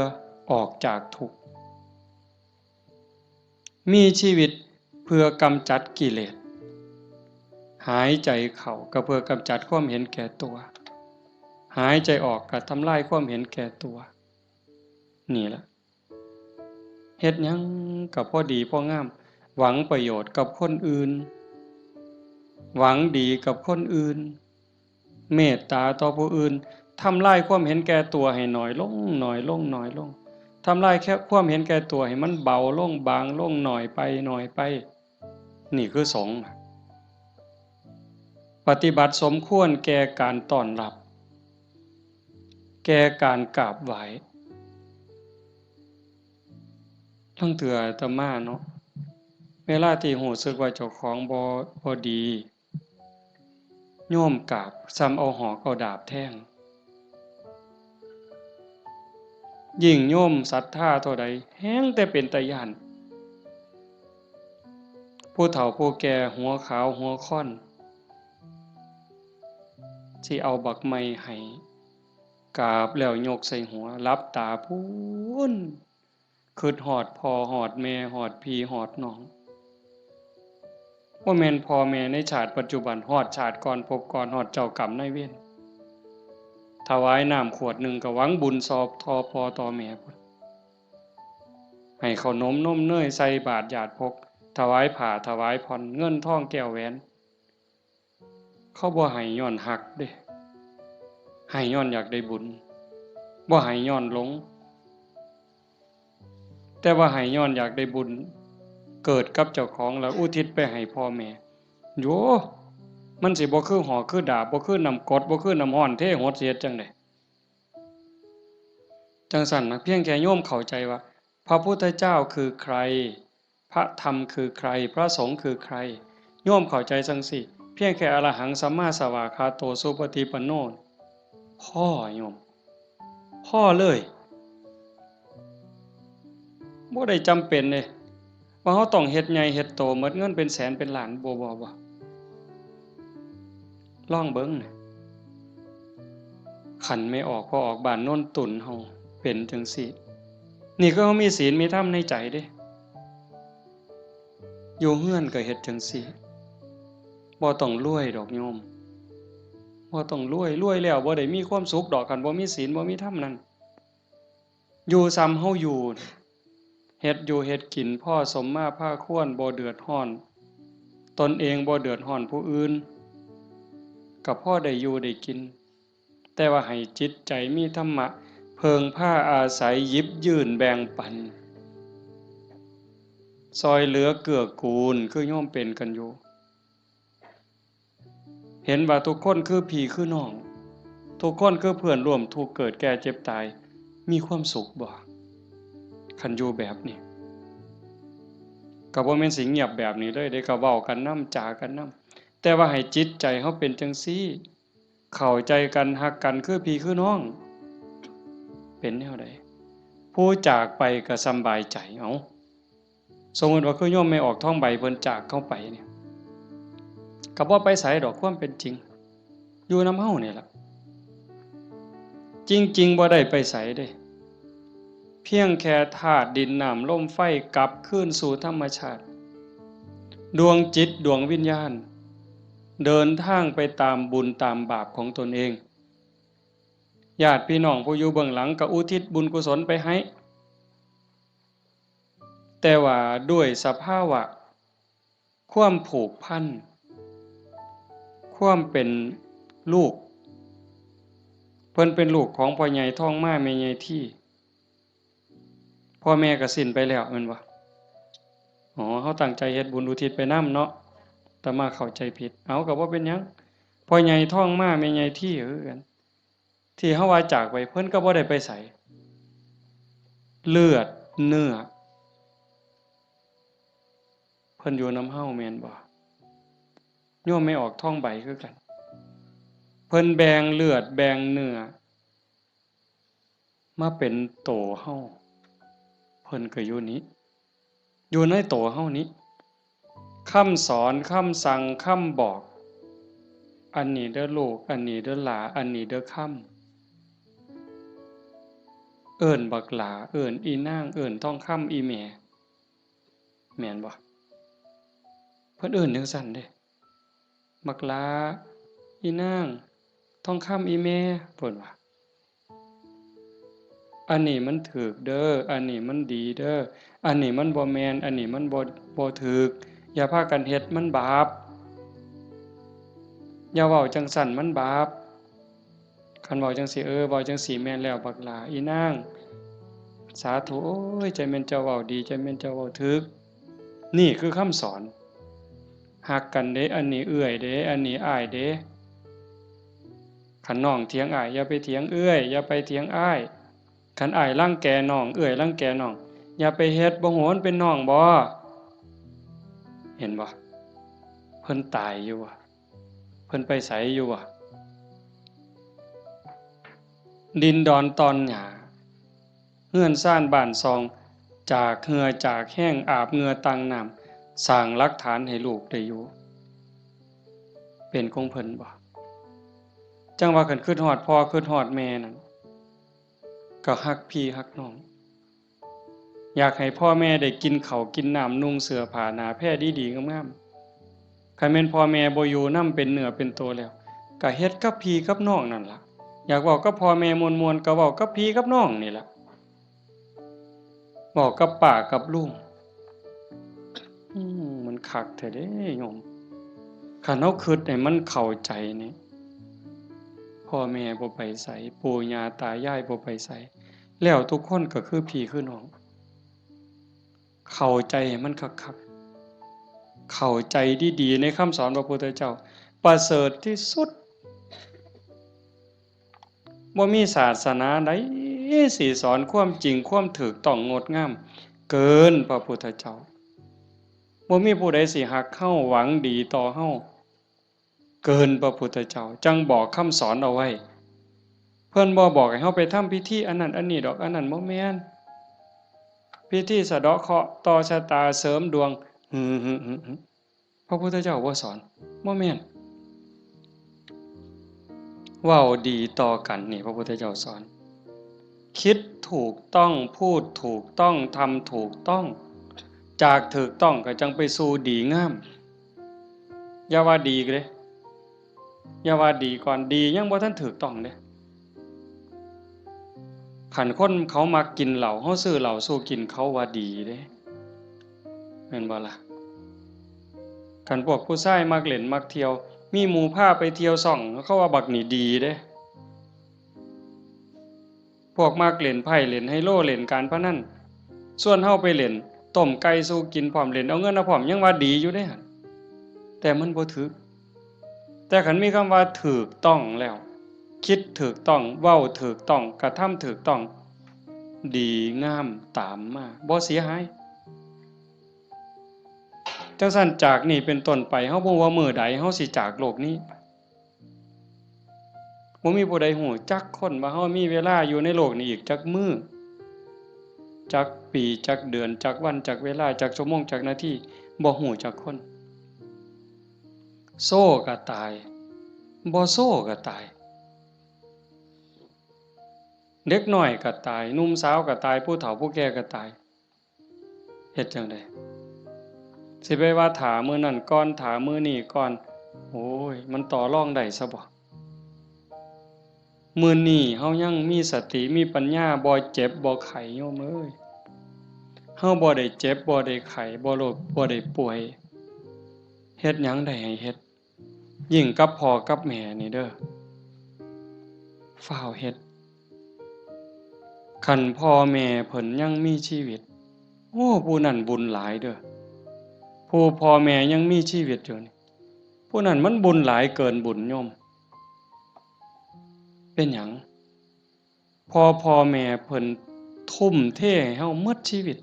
ออกจากทุกข์ มีชีวิตเพื่อกำจัดกิเลส หายใจเข้าก็เพื่อกำจัดความเห็นแก่ตัว หายใจออกก็ทำลายความเห็นแก่ตัว นี่ล่ะ เฮ็ดหยังก็พอดีพองาม หวังประโยชน์กับคนอื่น หวังดีกับคนอื่น เมตตาต่อผู้อื่น ทำลายความเห็นแก่ตัวให้น้อยลง น้อยลง น้อยลง ทำลายแค่ความเห็นแก่ตัวให้มันเบาลง บางลง น้อยไป น้อยไป นี่คือสงฆ์ ปฏิบัติสมควรแก่การต้อนรับ แก่การกราบไหว้ ลางเทื่ออาตมาเนาะ เวลาที่รู้สึกว่าเจ้าของบ่ บ่ดี โยมกราบ ส่ำเอาหอกเอาดาบแทง ยิ่งโยมศรัทธาเท่าใด แฮ่งแต่เป็นตาย้าน ผู้เฒ่าผู้แก่หัวขาวหัวค่อน สิเอาบักไม้ให้ กราบแล้วยกใส่หัว หลับตาพู้น คิดฮอดพ่อฮอดแม่ ฮอดพี่ฮอดน้อง บ่แม่นพ่อแม่ในชาติปัจจุบัน ฮอดชาติก่อนภพก่อน ฮอดเจ้ากรรมนายเวร ถวายน้ำขวดหนึ่งก็หวังบุญซอบต่อพ่อต่อแม่พุ้น ให้ข้าวนมนมเนยใส่บาตรญาติพก ถวายผ้าถวายผ่อน เงินทองแก้วแหวน เขาบ่ให้ย้อนฮักเด้ ให้ย้อนอยากได้บุญ บ่ให้ย้อนหลง แต่ว่าให้ย้อนอยากได้บุญ เกิดกับเจ้าของแล้วอุทิศไปให้พ่อแม่ โย มันสิบ่คือหอกคือดาบ บ่คือน้ำกรด บ่คือน้ำร้อนเทหด สิเฮ็ดจั่งใด จั่งซั้นนะ เพียงแค่โยมเข้าใจว่า พระพุทธเจ้าคือใคร พระธรรมคือใคร พระสงฆ์คือใคร โยมเข้าใจจั่งซี้ เพียงแค่อะระหังสัมมาสวากขาโตสุปฏิปันโน พอโยม พอเลย บ่ได้จำเป็นเด้ ว่าเราต้องเฮ็ดใหญ่เฮ็ดโต หมดเงินเป็นแสนเป็นล้าน บ่ บ่ บ่ ลองเบิ่งนะ คันแม่ออกพ่อออกบ้านโนนตุ่นเฮาเป็นจั่งซี้ นี่คือเฮามีศีลมีธรรมในใจเด้ อยู่เฮือนก็เฮ็ดจั่งซี้ บ่ต้องรวยดอกโยม บ่ต้องรวย รวยแล้วบ่ได้มีความสุขดอก คันบ่มีศีลบ่มีธรรมนั่น อยู่ส่ำเฮาอยู่ เฮ็ดอยู่เฮ็ดกินพอสมมาพาควร บ่เดือดร้อนตนเอง บ่เดือดร้อนผู้อื่น ก็พอได้อยู่ได้กิน แต่ว่าให้จิตใจมีธรรมะ เพิ่งพาอาศัย หยิบยื่นแบ่งปัน ซ่อยเหลือเกื้อกูล คือโยมเป็นกันอยู่ เห็นว่าทุกคนคือพี่คือน้อง ทุกคนคือเพื่อนร่วมทุกข์เกิดแก่เจ็บตาย มีความสุขบ่ คันอยู่แบบนี้ ก็บ่แม่นสิเงียบแบบนี้เลยเด้ ก็เว้ากันนำ จากันนำ แต่ว่าให้จิตใจเฮาเป็นจั่งซี้ เข้าใจกัน ฮักกัน คือพี่คือน้อง เป็นแนวใด ผู้จากไปก็สำบายใจ เอ้า สมมุติว่าคือโยมแม่ออกทองใบเพิ่นจากเฮาไปเนี่ย ก็บ่ไปไสดอก ความเป็นจริง อยู่นำเฮานี่ล่ะ จริงๆ บ่ได้ไปไสเด้ เพียงแค่ธาตุดินน้ำลมไฟกลับคืนสู่ธรรมชาติ ดวงจิตดวงวิญญาณ เดินทางไปตามบุญตามบาปของตนเอง ญาติพี่น้องผู้อยู่เบื้องหลังก็อุทิศบุญกุศลไปให้ แต่ว่าด้วยสภาวะความผูกพัน ความเป็นลูก เพิ่นเป็นลูกของพ่อใหญ่ทองมาแม่ใหญ่ที พ่อแม่ก็สิ้นไปแล้วแม่นบ่ อ๋อ เฮาตั้งใจเฮ็ดบุญอุทิศไปนำเนาะ อาตมาเข้าใจผิด เอา ก็บ่เป็นหยัง พ่อใหญ่ทองมาแม่ใหญ่ทีคือกัน ที่เฮาว่าจากไป เพิ่นก็บ่ได้ไปไส เลือดเนื้อ เพิ่นอยู่นำเฮาแม่นบ่ โยมแม่ออกทองใบคือกัน เพิ่นแบ่งเลือดแบ่งเนื้อ มาเป็นโตเฮา เพิ่นก็อยู่นี้ อยู่ในโตเฮานี้ คำสอน คำสั่ง คำบอก อันนี้เด้อลูก อันนี้เด้อหล้า อันนี้เด้อคำ เอิ้นบักหล้า เอิ้นอีนาง เอิ้นทองคำ อีแม่ แม่นบ่ เพิ่นเอิ้นจั่งซั้นเด้ บักหล้า อีนาง ทองคำ อีแม่ เพิ่นว่า อันนี้มันถูกเด้อ อันนี้มันดีเด้อ อันนี้มันบ่แม่น อันนี้มันบ่ บ่ถูก อย่าพากันเฮ็ด มันบาป อย่าเว้าจั่งซั้น มันบาป คันเว้าจั่งซี้ เออ เว้าจั่งซี้แม่นแล้ว บักหล้า อีนาง สาธุ โอ้ย จั่งแม่นเจ้าเว้าดี จั่งแม่นเจ้าเว้าถูก นี่คือคำสอน ฮักกันเด้ อันนี้เอื้อยเด้ อันนี้อ้ายเด้ คันน้องเถียงอ้าย อย่าไปเถียงเอื้อย อย่าไปเถียงอ้าย คันอ้ายรังแกน้อง เอื้อยรังแกน้อง อย่าไปเฮ็ด บ่ฮู้มันเป็นน้องบ่ เห็นบ่ เพิ่นตายอยู่บ่ เพิ่นไปไสอยู่บ่ ดินดอนตอนหญ้า เฮือนซานบ้านซอง จากเหื่อจากแฮง อาบเหงื่อตั้งน้ำ สร้างหลักฐานให้ลูกได้อยู่ เป็นของเพิ่นบ่ จั่งว่าคันคิดฮอดพ่อคิดฮอดแม่นั่น ก็ฮักพี่ฮักน้อง อยากให้พ่อแม่ได้กินข้าวกินน้ำ นุ่งเสื้อผ้าหน้าแพรดีๆงามๆ คันแม่นพ่อแม่บ่อยู่นำเป็นเนื้อเป็นตัวแล้ว ก็เฮ็ดกับพี่กับน้องนั่นล่ะ อยากเว้ากับพ่อแม่ม่วนๆ ก็เว้ากับพี่กับน้องนี่ล่ะ เว้ากับป้ากับลุง อืม มันคักแท้เด้โยม คันเฮาคิดให้มันเข้าใจนี่ พ่อแม่บ่ไปไส ปู่ย่าตายายบ่ไปไส แล้วทุกคนก็คือพี่คือน้อง เข้าใจให้มันคักๆ เข้าใจดีๆ ในคำสอนพระพุทธเจ้า ประเสริฐที่สุด บ่มีศาสนาใดสิสอนความจริง ความถูกต้องงดงาม เกินพระพุทธเจ้า บ่มีผู้ใดสิฮักเฮา หวังดีต่อเฮา เกินพระพุทธเจ้า จั่งบอกคำสอนเอาไว้ เพิ่นบ่บอกให้เฮาไปทำพิธีอันนั้นอันนี้ดอก อันนั้นบ่แม่น พิธีสะเดาะเคราะห์ ต่อชะตา เสริมดวง หึ หึ หึ หึ พระพุทธเจ้าบ่สอน บ่แม่น เว้าดีต่อกันนี่ พระพุทธเจ้าสอน คิดถูกต้อง พูดถูกต้อง ทำถูกต้อง จากถูกต้องก็จั่งไปสู่ดีงาม อย่าว่าดีเด้ อย่าว่าดีก่อน ดียังบ่ทันถูกต้องเด้ คันคนเขามักกินเหล้า เฮาซื้อเหล้าสู่กิน เขาว่าดีเด้ แม่นบ่ล่ะ คันพวกผู้ชายมักเล่นมักเที่ยว มีหมู่พาไปเที่ยวซ่อง เขาว่าบักนี่ดีเด้ พวกมักเล่นไพ่ เล่นไฮโล เล่นการพนัน ชวนเฮาไปเล่น ต้มไก่สู่กินพร้อม เล่นเอาเงินเอาพร้อม ยังว่าดีอยู่เด้หั่น แต่มันบ่ถูก แต่คันมีคำว่าถูกต้องแล้ว คิดถูกต้อง เว้าถูกต้อง กระทำถูกต้อง ดีงามตามมา บ่เสียหาย จั่งซั้นจากนี้เป็นต้นไป เฮาบ่ฮู้ว่ามื้อใดเฮาสิจากโลกนี้ บ่มีผู้ใดฮู้จักคนว่าเฮามีเวลาอยู่ในโลกนี้อีกจักมื้อ จักปี จักเดือน จักวัน จักเวลา จักชั่วโมง จักนาที บ่ฮู้จักคน โซก็ตาย บ่โซก็ตาย เด็กน้อยก็ตาย หนุ่มสาวก็ตาย ผู้เฒ่าผู้แก่ก็ตาย เฮ็ดจั่งใด สิไปว่าถ้ามื้อนั้นก่อน ถ้ามื้อนี้ก่อน โอ้ย มันต่อรองได้ซะบ่ มื้อนี้เฮายังมีสติ มีปัญญา บ่เจ็บบ่ไข้ โยมเอ้ย เฮาบ่ได้เจ็บ บ่ได้ไข้ บ่โรค บ่ได้ป่วย เฮ็ดหยังได้ให้เฮ็ด ยิ่งกับพ่อกับแม่นี่เด้อ ฟ้าวเฮ็ด คันพ่อแม่เพิ่นยังมีชีวิต โอ้ ผู้นั้นบุญหลายเด้อ ผู้พ่อแม่ยังมีชีวิตอยู่นี่ ผู้นั้นมันบุญหลายเกินบุญโยม เป็นหยัง พ่อ พ่อแม่เพิ่นทุ่มเทให้เฮาหมดชีวิต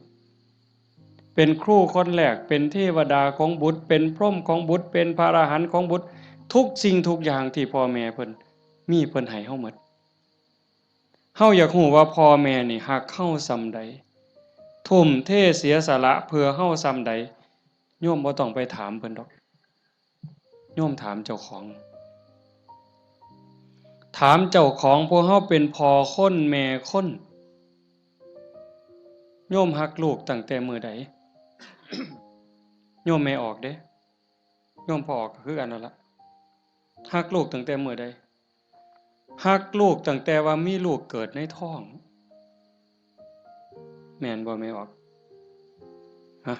เป็นครูคนแรก เป็นเทวดาของบุตร เป็นพรหมของบุตร เป็นพระอรหันต์ของบุตร ทุกสิ่งทุกอย่างที่พ่อแม่เพิ่นมี เพิ่นให้เฮาหมด เฮาอยากฮู้ว่าพ่อแม่นี่ฮักเฮาส่ำใด ทุ่มเทเสียสละเพื่อเฮาส่ำใด โยมบ่ต้องไปถามเพิ่นดอก โยมถามเจ้าของ ถามเจ้าของ พวกเฮาเป็นพ่อคนแม่คน โยมฮักลูกตั้งแต่มื้อใด โยมแม่ออกเด้ โยมพ่อออกก็คือกันนั่นละ ฮักลูกตั้งแต่มื้อใด ฮักลูกตั้งแต่ว่ามีลูกเกิดในท้อง แม่นบ่แม่ออก ฮะ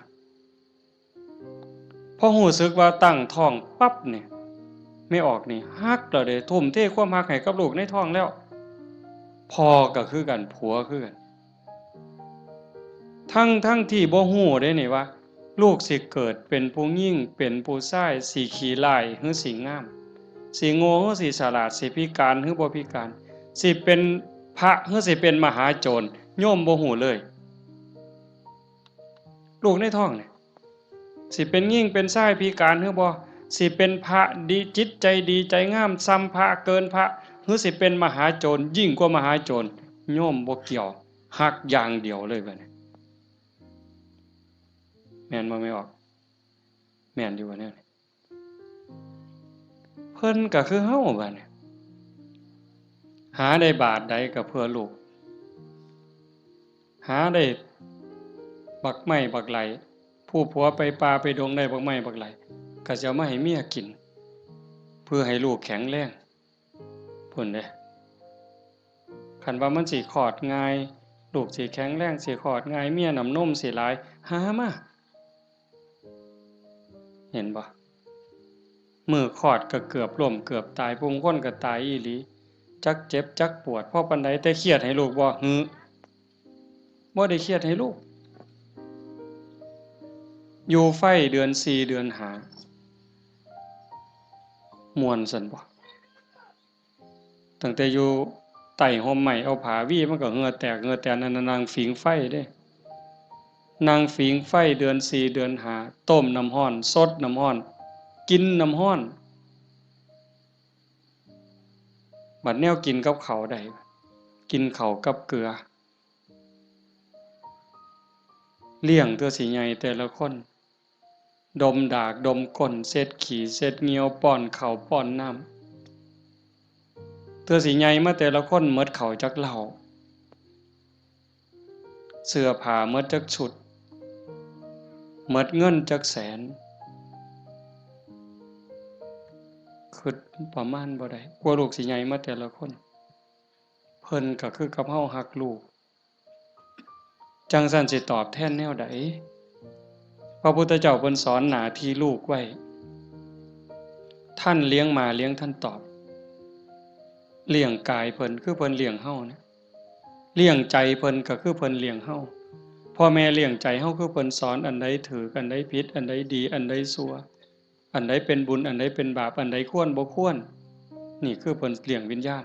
พอรู้สึกว่าตั้งท้องปั๊บเนี่ย แม่ออกนี่ฮักแล้วเด้ ทุ่มเทความฮักให้กับลูกในท้องแล้ว พ่อก็คือกัน ผัวคือกัน ทั้งๆที่บ่ฮู้เด้นี่ว่า ลูกสิเกิดเป็นผู้หญิง เป็นผู้ชาย สิขี้ร้ายหรือสิงาม สิโง่หรือสิฉลาด สิพิการหรือบ่พิการ สิเป็นพระหรือสิเป็นมหาโจร โยมบ่ฮู้เลย ลูกในท้องนี่ สิเป็นหญิงเป็นชายพิการหรือบ่ สิเป็นพระดี จิตใจดีใจงามส่ำพระ เกินพระ หรือสิเป็นมหาโจร ยิ่งกว่ามหาโจร โยมบ่เกี่ยว ฮักอย่างเดียวเลยบัดนี้ แม่นบ่แม่ออก แม่นอยู่บ่แนวนี้ เพิ่นก็คือเฮาบัดนี้ หาได้บาทใดก็เพื่อลูก หาได้บักไม้บักไหล ผู้ผัวไปป่าไปดงได้บักไม้บักไหล ก็สิเอามาให้เมียกิน เพื่อให้ลูกแข็งแรง พุ้นเด้ คันว่ามันสิคลอดง่าย ลูกสิแข็งแรง สิคลอดง่าย เมียน้ำนมสิหลาย หามา เห็นบ่ มื้อคลอดก็เกือบล้มเกือบตาย ผู้บางคนก็ตายอีหลี จักเจ็บจักปวดพอปานใด แต่เครียดให้ลูกบ่ หือ บ่ได้เครียดให้ลูก อยู่ไฟเดือนสี่เดือนห้า ม่วนซั่นบ่ ตั้งแต่อยู่ใต้ฮ่มไม้เอาผ้าวี มันก็เหงื่อแตกเหงื่อแตน นั่นน่ะนั่งผิงไฟเด้ นั่งผิงไฟเดือนสี่เดือนห้า ต้มน้ำร้อน ซดน้ำร้อน กินน้ำร้อน บัดแนวกินกับข้าวได้ กินข้าวกับเกลือ เลี้ยงเทื่อสิใหญ่แต่ละคน ดมดากดมก้น เช็ดขี้เช็ดเหยี่ยว ป้อนข้าวป้อนน้ำ เทื่อสิใหญ่มาแต่ละคนหมดข้าวจักเล่า เสื้อผ้าหมดจักชุด หมดเงินจักแสน คิดประมาณบ่ได้ กว่าลูกสิใหญ่มาแต่ละคน เพิ่นก็คือกับเฮาฮักลูก จั่งซั้นสิตอบแทนแนวใด พระพุทธเจ้าเพิ่นสอนหน้าที่ลูกไว้ ท่านเลี้ยงมาเลี้ยงท่านตอบ เลี้ยงกายเพิ่นคือเพิ่นเลี้ยงเฮานะ เลี้ยงใจเพิ่นก็คือเพิ่นเลี้ยงเฮา พ่อแม่เลี้ยงใจเฮาคือเพิ่นสอนอันใดถูก อันใดผิด อันใดดี อันใดชั่ว อันใดเป็นบุญ อันใดเป็นบาป อันใดควรบ่ควร นี่คือเพิ่นเลี้ยงวิญญาณ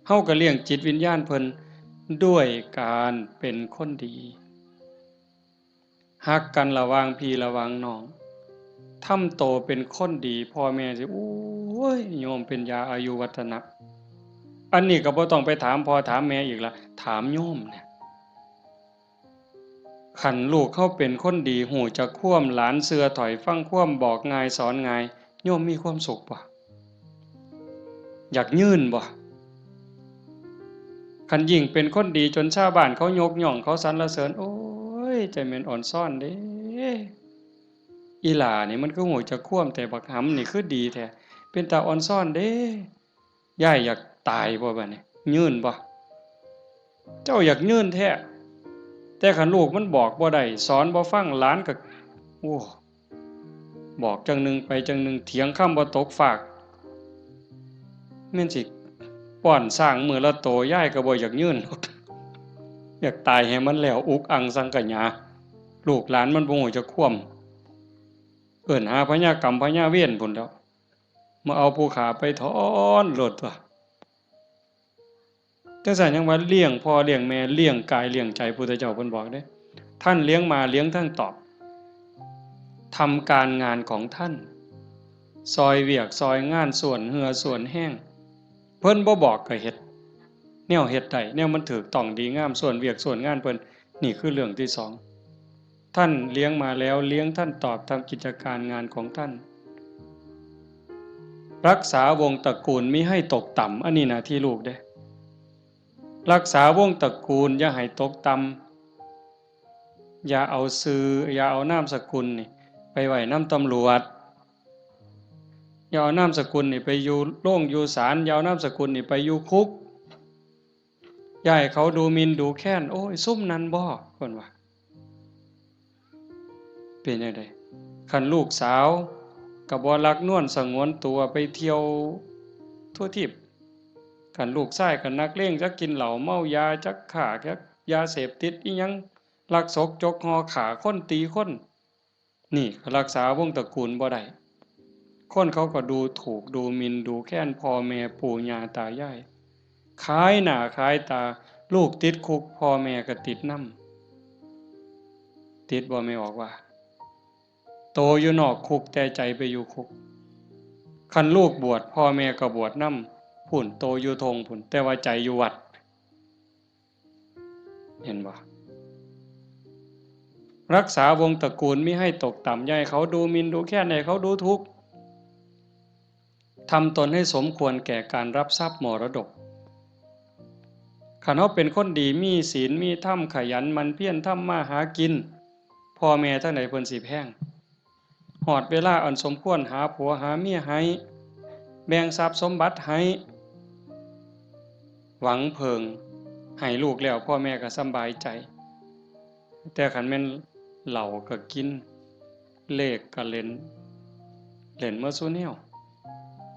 เฮาก็เลี้ยงจิตวิญญาณเพิ่นด้วยการเป็นคนดี ฮักกันระหว่างพี่ระหว่างน้อง ทำโตเป็นคนดี พ่อแม่สิ โอ้ย โยมเป็นยาอายุวัฒนะ อันนี้ก็บ่ต้องไปถามพ่อถามแม่อีกละ ถามโยมเนี่ย คันลูกเฮาเป็นคนดี ฮู้จักความ หลานเชื่อถ้อยฟังความ บอกง่ายสอนง่าย โยมมีความสุขบ่ อยากยืนบ่ คันยิ่งเป็นคนดีจนชาวบ้านเขายกย่อง เขาสรรเสริญ โอ้ย ใจแม่นอ่อนซ้อนเด้ อีหล่านี่มันคือฮู้จักความ แต่บักหำนี่คือดีแท้ เป็นตาอ่อนซ้อนเด้ ยายอยากตายบ่บัดนี้ ยืนบ่ เจ้าอยากยืนแท้ แต่คันลูกมันบอกบ่ได้ สอนบ่ฟัง หลานก็ โอ้ บอกจั่งหนึ่งไปจั่งหนึ่ง เถียงคำบ่ตกฟาก แม่นสิป้อนช้างมื้อละโต ยายก็บ่อยากยืนดอก อยากตายให้มันแล้ว อุกอังสังขยา ลูกหลานมันบ่ฮู้จักความ เอิ้นหาพญากรรมพญาเวรพุ้นแหล้ว มาเอาผู้ข้าไปถอนโลดตั๊ว จั่งซั้นยังว่าเลี้ยงพ่อเลี้ยงแม่ เลี้ยงกายเลี้ยงใจ พุทธเจ้าเพิ่นบอกเด้ ท่านเลี้ยงมาเลี้ยงท่านตอบ ทำการงานของท่าน ซอยเวียกซอยงาน ส่วนเหื่อส่วนแฮง เพิ่นบ่บอกก็เฮ็ด แนวเฮ็ดได้ แนวมันถูกต้องดีงาม ส่วนเวียกส่วนงานเพิ่น นี่คือเรื่องที่สอง ท่านเลี้ยงมาแล้ว เลี้ยงท่านตอบ ทำกิจการงานของท่าน รักษาวงศ์ตระกูลมิให้ตกต่ำ อันนี้หน้าที่ลูกเด้ รักษาวงศ์ตระกูลอย่าให้ตกต่ำ อย่าเอาชื่อ อย่าเอานามสกุลนี่ ไปไว้นำตำรวจ อย่าเอานามสกุลนี่ไปอยู่โรงอยู่ศาล อย่าเอานามสกุลนี่ไปอยู่คุก อย่าให้เขาดูหมิ่นดูแคลน โอ้ย ซุมนั้นบ่ เพิ่นว่า เป็นจั่งใด คันลูกสาวก็บ่รักนวลสงวนตัว ไปเที่ยวทั่วทีป คันลูกชายก็นักเลง จักกินเหล้าเมายา จักค้า จักยาเสพติดอิหยัง ลักซกจกห่อ ฆ่าคนตีคน นี่ก็รักษาวงศ์ตระกูลบ่ได้ คนเขาก็ดูถูกดูหมิ่นดูแคลนพ่อแม่ปู่ย่าตายาย ขายหน้าขายตา ลูกติดคุก พ่อแม่ก็ติดนำ ติดบ่ แม่ออกว่า โตอยู่นอกคุกแต่ใจไปอยู่คุก คันลูกบวช พ่อแม่ก็บวชนำ พุ้น โตอยู่ท่งพุ้น แต่ว่าใจอยู่วัด เห็นบ่ รักษาวงศ์ตระกูลมิให้ตกต่ำ อย่าให้เขาดูหมิ่นดูแคลน ให้เขาดูถูก ทำตนให้สมควรแก่การรับทรัพย์มรดก คันเฮาเป็นคนดี มีศีล มีธรรม ขยันหมั่นเพียรทำมาหากิน พ่อแม่ทางใดเพิ่นสิแพง ฮอดเวลาอันสมควรหาผัวหาเมียให้ แบ่งทรัพย์สมบัติให้ หวังเพิ่งให้ลูกแล้ว พ่อแม่ก็สำบายใจ แต่คันแม่นเหล้าก็กิน เลขก็เล่น เล่นหมดซุแนว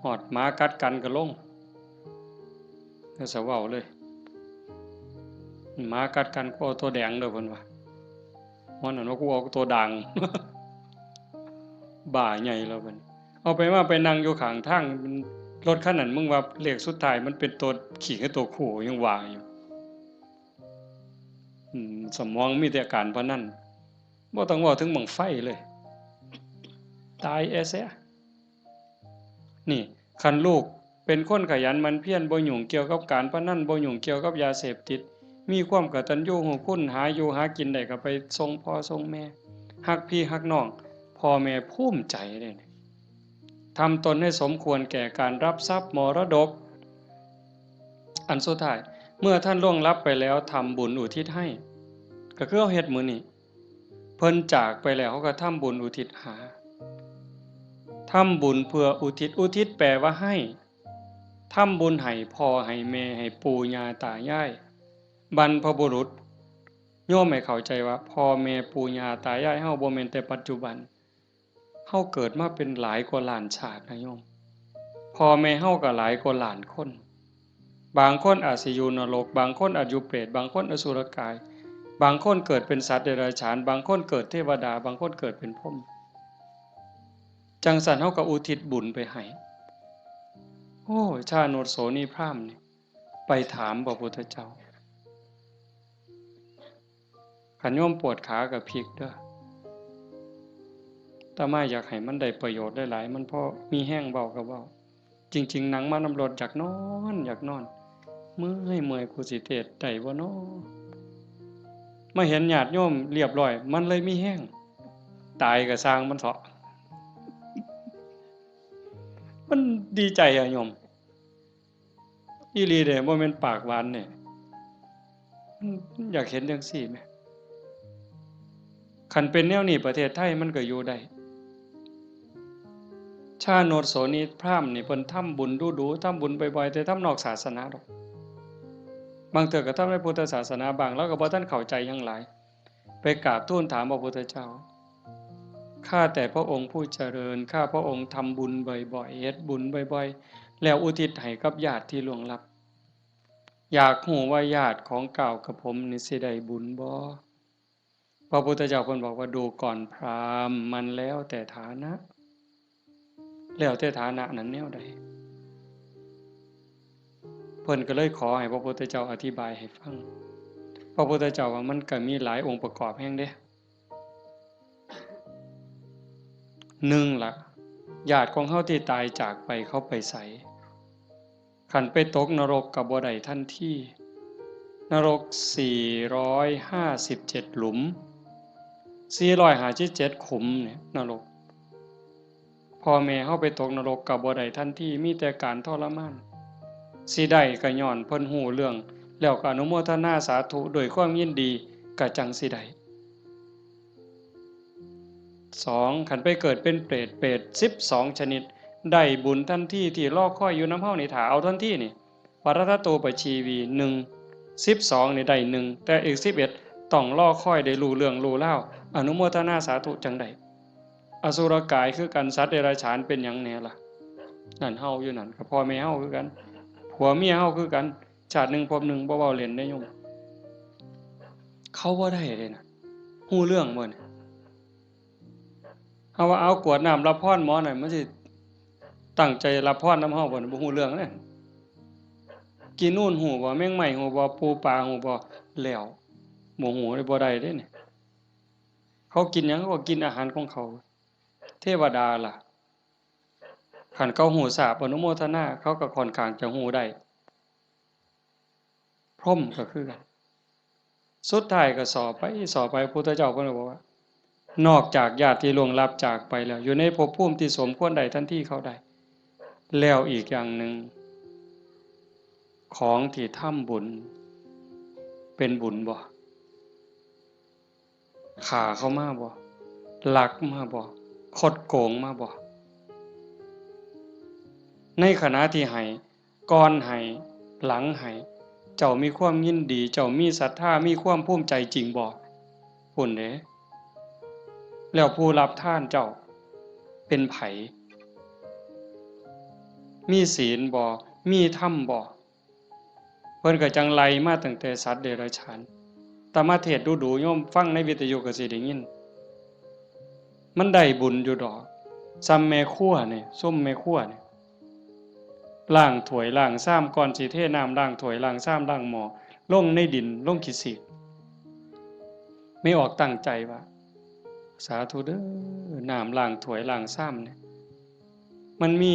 ฮอดหมากัดกันก็ลง แล้วสิเว้าเลย หมากัดกัน กูเอาตัวแดงเด้อ เพิ่นว่า มันนั่นว่า กูเอาตัวด่าง บ้าใหญ่แล้วเพิ่น เอาไปมาไปนั่งอยู่ข้างทาง รถคันนั้น มึงว่าเลขสุดท้ายมันเป็นตัวขี้กับตัวคู่ ยังว่าอยู่ อืม สมองมีแต่การพนัน บ่ต้องเว้าถึงบั้งไฟเลย ตายแอเสีย นี่ คันลูกเป็นคนขยันหมั่นเพียร บ่ยุ่งเกี่ยวกับการพนัน บ่ยุ่งเกี่ยวกับยาเสพติด มีความกตัญญูรู้คุณ หาอยู่หากินได้ก็ไปส่งพ่อส่งแม่ ฮักพี่ฮักน้อง พ่อแม่ภูมิใจเด้ ทำตนให้สมควรแก่การรับทรัพย์มรดก อันสุดท้าย เมื่อท่านล่วงลับไปแล้ว ทำบุญอุทิศให้ ก็คือเฮาเฮ็ดมื้อนี้ เพิ่นจากไปแล้ว เฮาก็ทำบุญอุทิศหา ทำบุญเพื่ออุทิศ อุทิศแปลว่าให้ ทำบุญให้พ่อให้แม่ ให้ปู่ย่าตายาย บรรพบุรุษ โยมให้เข้าใจว่าพ่อแม่ปู่ย่าตายายเฮาบ่แม่นแต่ปัจจุบัน เฮาเกิดมาเป็นหลายกว่าล้านชาตินะโยม พ่อแม่เฮาก็หลายกว่าล้านคน บางคนอาจสิอยู่นรก บางคนอาจอยู่เปรต บางคนอสุรกาย บางคนเกิดเป็นสัตว์เดรัจฉาน บางคนเกิดเทวดา บางคนเกิดเป็นพรหม จั่งซั้นเฮาก็อุทิศบุญไปให้ โอ้ย ชาโนชโสนีพราหมณ์นี่ ไปถามพระพุทธเจ้า คันโยมปวดขาก็พลิกเด้อ อาตมาอยากให้มันได้ประโยชน์หลายๆ มันพอมีแฮงเว้าก็เว้า จริงๆ นั่งมานำรถอยากนอน อยากนอน เมื่อย เมื่อย กูสิเทศน์ได้บ่น้อ มาเห็นญาติโยมเรียบร้อย มันเลยมีแฮง ตายก็ซ่างมันเถาะ มันดีใจอะโยม อีหลีเด้ บ่แม่นปากหวานเด้ มันอยากเห็นจั่งซี้แหม คันเป็นแนวนี้ประเทศไทยมันก็อยู่ได้ ชาโนชโสนีพราหมณ์นี่เพิ่นทำบุญดู๋ๆ ทำบุญบ่อยๆ แต่ทำนอกศาสนาดอก บางเทื่อก็ทำในพุทธศาสนาบ้าง ลาวก็บ่ทันเข้าใจหยังหลาย ไปกราบทูลถามพระพุทธเจ้า ข้าแต่พระองค์ผู้เจริญ ข้าพระองค์ทำบุญบ่อยๆ เฮ็ดบุญบ่อยๆ แล้วอุทิศให้กับญาติที่ล่วงลับ อยากฮู้ว่าญาติของก้าวกับผมนี่สิได้บุญบ่ พระพุทธเจ้าเพิ่นบอกว่า ดูก่อนพราหมณ์ มันแล้วแต่ฐานะ แล้วแต่ฐานะนั้นแนวใด เพิ่นก็เลยขอให้พระพุทธเจ้าอธิบายให้ฟัง พระพุทธเจ้าว่ามันก็มีหลายองค์ประกอบแฮงเด้ หนึ่งละ ญาติของเฮาที่ตายจากไปเขาไปไส คันไปตกนรกก็บ่ได้ทันที นรกสี่ร้อยห้าสิบเจ็ดหลุม สี่ร้อยห้าสิบเจ็ดขุมเนี่ยนรก พ่อแม่เฮาไปตกนรกก็บ่ได้ทันที มีแต่การทรมาน สิได้ก็ย้อนเพิ่นฮู้เรื่อง แล้วก็อนุโมทนาสาธุด้วยความยินดี ก็จั่งสิได้ สอง คันไปเกิดเป็นเปรต เปรตสิบสองชนิด ได้บุญทันที ที่รอคอยอยู่นำเฮานี่ ถ้าเอาทันทีนี่ ปรัตตโตปชีวี หนึ่ง สิบสองนี่ได้หนึ่ง แต่อีกสิบเอ็ดต้องรอคอยได้รู้เรื่องรู้ราว อนุโมทนาสาธุจั่งได้ อสุรกายคือกัน สัตว์เดรัจฉานเป็นหยังแหน่ล่ะ นั่นเฮาอยู่นั่น ก็พ่อแม่เฮาคือกัน ผัวเมียเฮาคือกัน ชาติหนึ่งภพหนึ่ง บ่เว้าเล่นเด้โยม เขาบ่ได้เด้นะ ฮู้เรื่องบ่เนี่ย เฮาว่าเอากรวดน้ำรับพรหมอนั่น มันสิตั้งใจรับพรนำเฮาบ่เนี่ย บ่ฮู้เรื่องเด้ กีนูนฮู้บ่ แมงไม้ฮู้บ่ ปูปลาฮู้บ่ แล้ว บ่ฮู้เลย บ่ได้เด้เนี่ย เขากินหยัง เขาก็กินอาหารของเขา เทวดาล่ะ คันเขาฮู้ทราบอนุโมทนา เขาก็ค่อนข้างจะฮู้ได้ พรหมก็คือกัน สุดท้ายก็สอบไป สอบไป พุทธเจ้าเพิ่นก็บอกว่า นอกจากญาติที่ล่วงลับจากไปแล้ว อยู่ในภพภูมิที่สมควรได้ทันทีเขาได้ แล้วอีกอย่างหนึ่ง ของที่ทำบุญ เป็นบุญบ่ ฆ่าเขามาบ่ ลักมาบ่ คดโกงมาบ่ ในขณะที่ให้ ก่อนให้ หลังให้ เจ้ามีความยินดี เจ้ามีศรัทธา มีความภูมิใจจริงบ่ พู้นเด้ แล้วผู้รับทานเจ้า เป็นไผ มีศีลบ่ มีธรรมบ่ เพิ่นก็จั่งไล่มาตั้งแต่สัตว์เดรัจฉาน อาตมาเทศน์ดูๆ โยมฟังในวิทยุก็สิได้ยิน มันได้บุญอยู่ดอก ซ่ำแม่ครัวนี่ ซุมแม่ครัวนี่ ล้างถ้วยล้างชาม ก่อนสิเทน้ำล้างถ้วยล้างชามล้างหม้อ ลงในดิน ลงขี้สีก แม่ออกตั้งใจว่า สาธุเด้อ น้ำล้างถ้วยล้างชามเนี่ย มันมี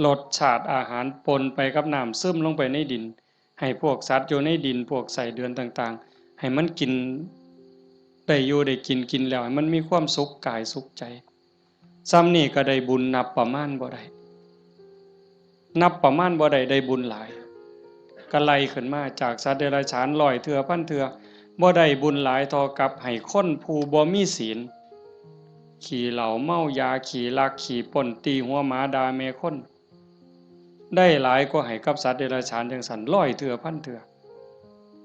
รสชาติอาหารปนไปกับน้ำ ซึมลงไปในดิน ให้พวกสัตว์อยู่ในดิน พวกไส้เดือนต่างๆ ให้มันกิน ได้อยู่ได้กิน กินแล้วให้มันมีความสุขกายสุขใจ ซ่ำนี่ก็ได้บุญนับประมาณบ่ได้ นับประมาณบ่ได้ ได้บุญหลาย ก็ไล่ขึ้นมาจากสัตว์เดรัจฉานร้อยเทื่อพันเทื่อ บ่ได้บุญหลายเท่ากับให้คนผู้บ่มีศีล ขี้เหล้าเมายา ขี้ลักขี้ปล้น ตีหัวหมา ด่าแม่คน ได้หลายกว่าให้กับสัตว์เดรัจฉานจั่งซั้นร้อยเทื่อพันเทื่อ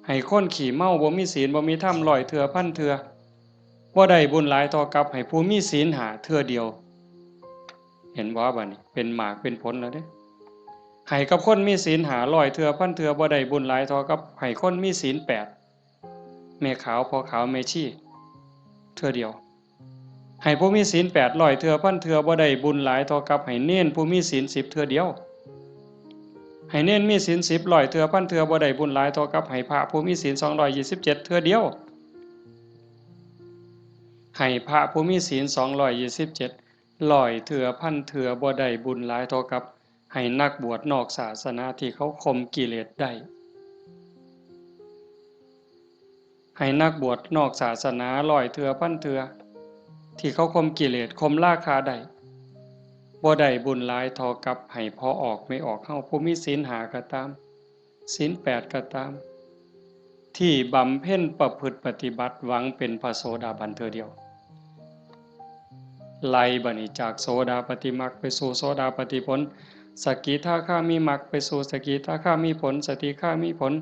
ให้คนขี้เมาบ่มีศีลบ่มีธรรมร้อยเทื่อพันเทื่อ บ่ได้บุญหลายเท่ากับให้ผู้มีศีลห้าเทื่อเดียว เห็นบ่ บัดนี้เป็นหมากเป็นผลแล้วเด้ ให้กับคนมีศีลห้าร้อยเทื่อพันเทื่อ บ่ได้บุญหลายเท่ากับให้คนมีศีลแปด แม่ขาวพ่อขาวแม่ชี เทื่อเดียว ให้ผู้มีศีลแปดร้อยเทื่อพันเทื่อ บ่ได้บุญหลายเท่ากับให้เณรผู้มีศีลสิบเทื่อเดียว ให้เณรมีศีลสิบร้อยเทื่อพันเทื่อ บ่ได้บุญหลายเท่ากับให้พระผู้มีศีลสองร้อยยี่สิบเจ็ดเทื่อเดียว ให้พระผู้มีศีลสองร้อยยี่สิบเจ็ดร้อยเทื่อพันเทื่อ บ่ได้บุญหลายเท่ากับ ให้นักบวชนอกศาสนาที่เขาข่มกิเลสได้ ให้นักบวชนอกศาสนาร้อยเทื่อพันเทื่อ ที่เขาข่มกิเลสข่มราคะได้ บ่ได้บุญหลายเท่ากับให้พ่อออกแม่ออกเฮาผู้มีศีลห้าก็ตาม ศีลแปดก็ตาม ที่บำเพ็ญประพฤติปฏิบัติหวังเป็นพระโสดาบันเทื่อเดียว ไล่บัดนี้จากโสดาปัตติมรรคไปสู่โสดาปัตติผล สกิทาคามิมรรคไปสู่สกิทาคามิผล สกิทาคามิผล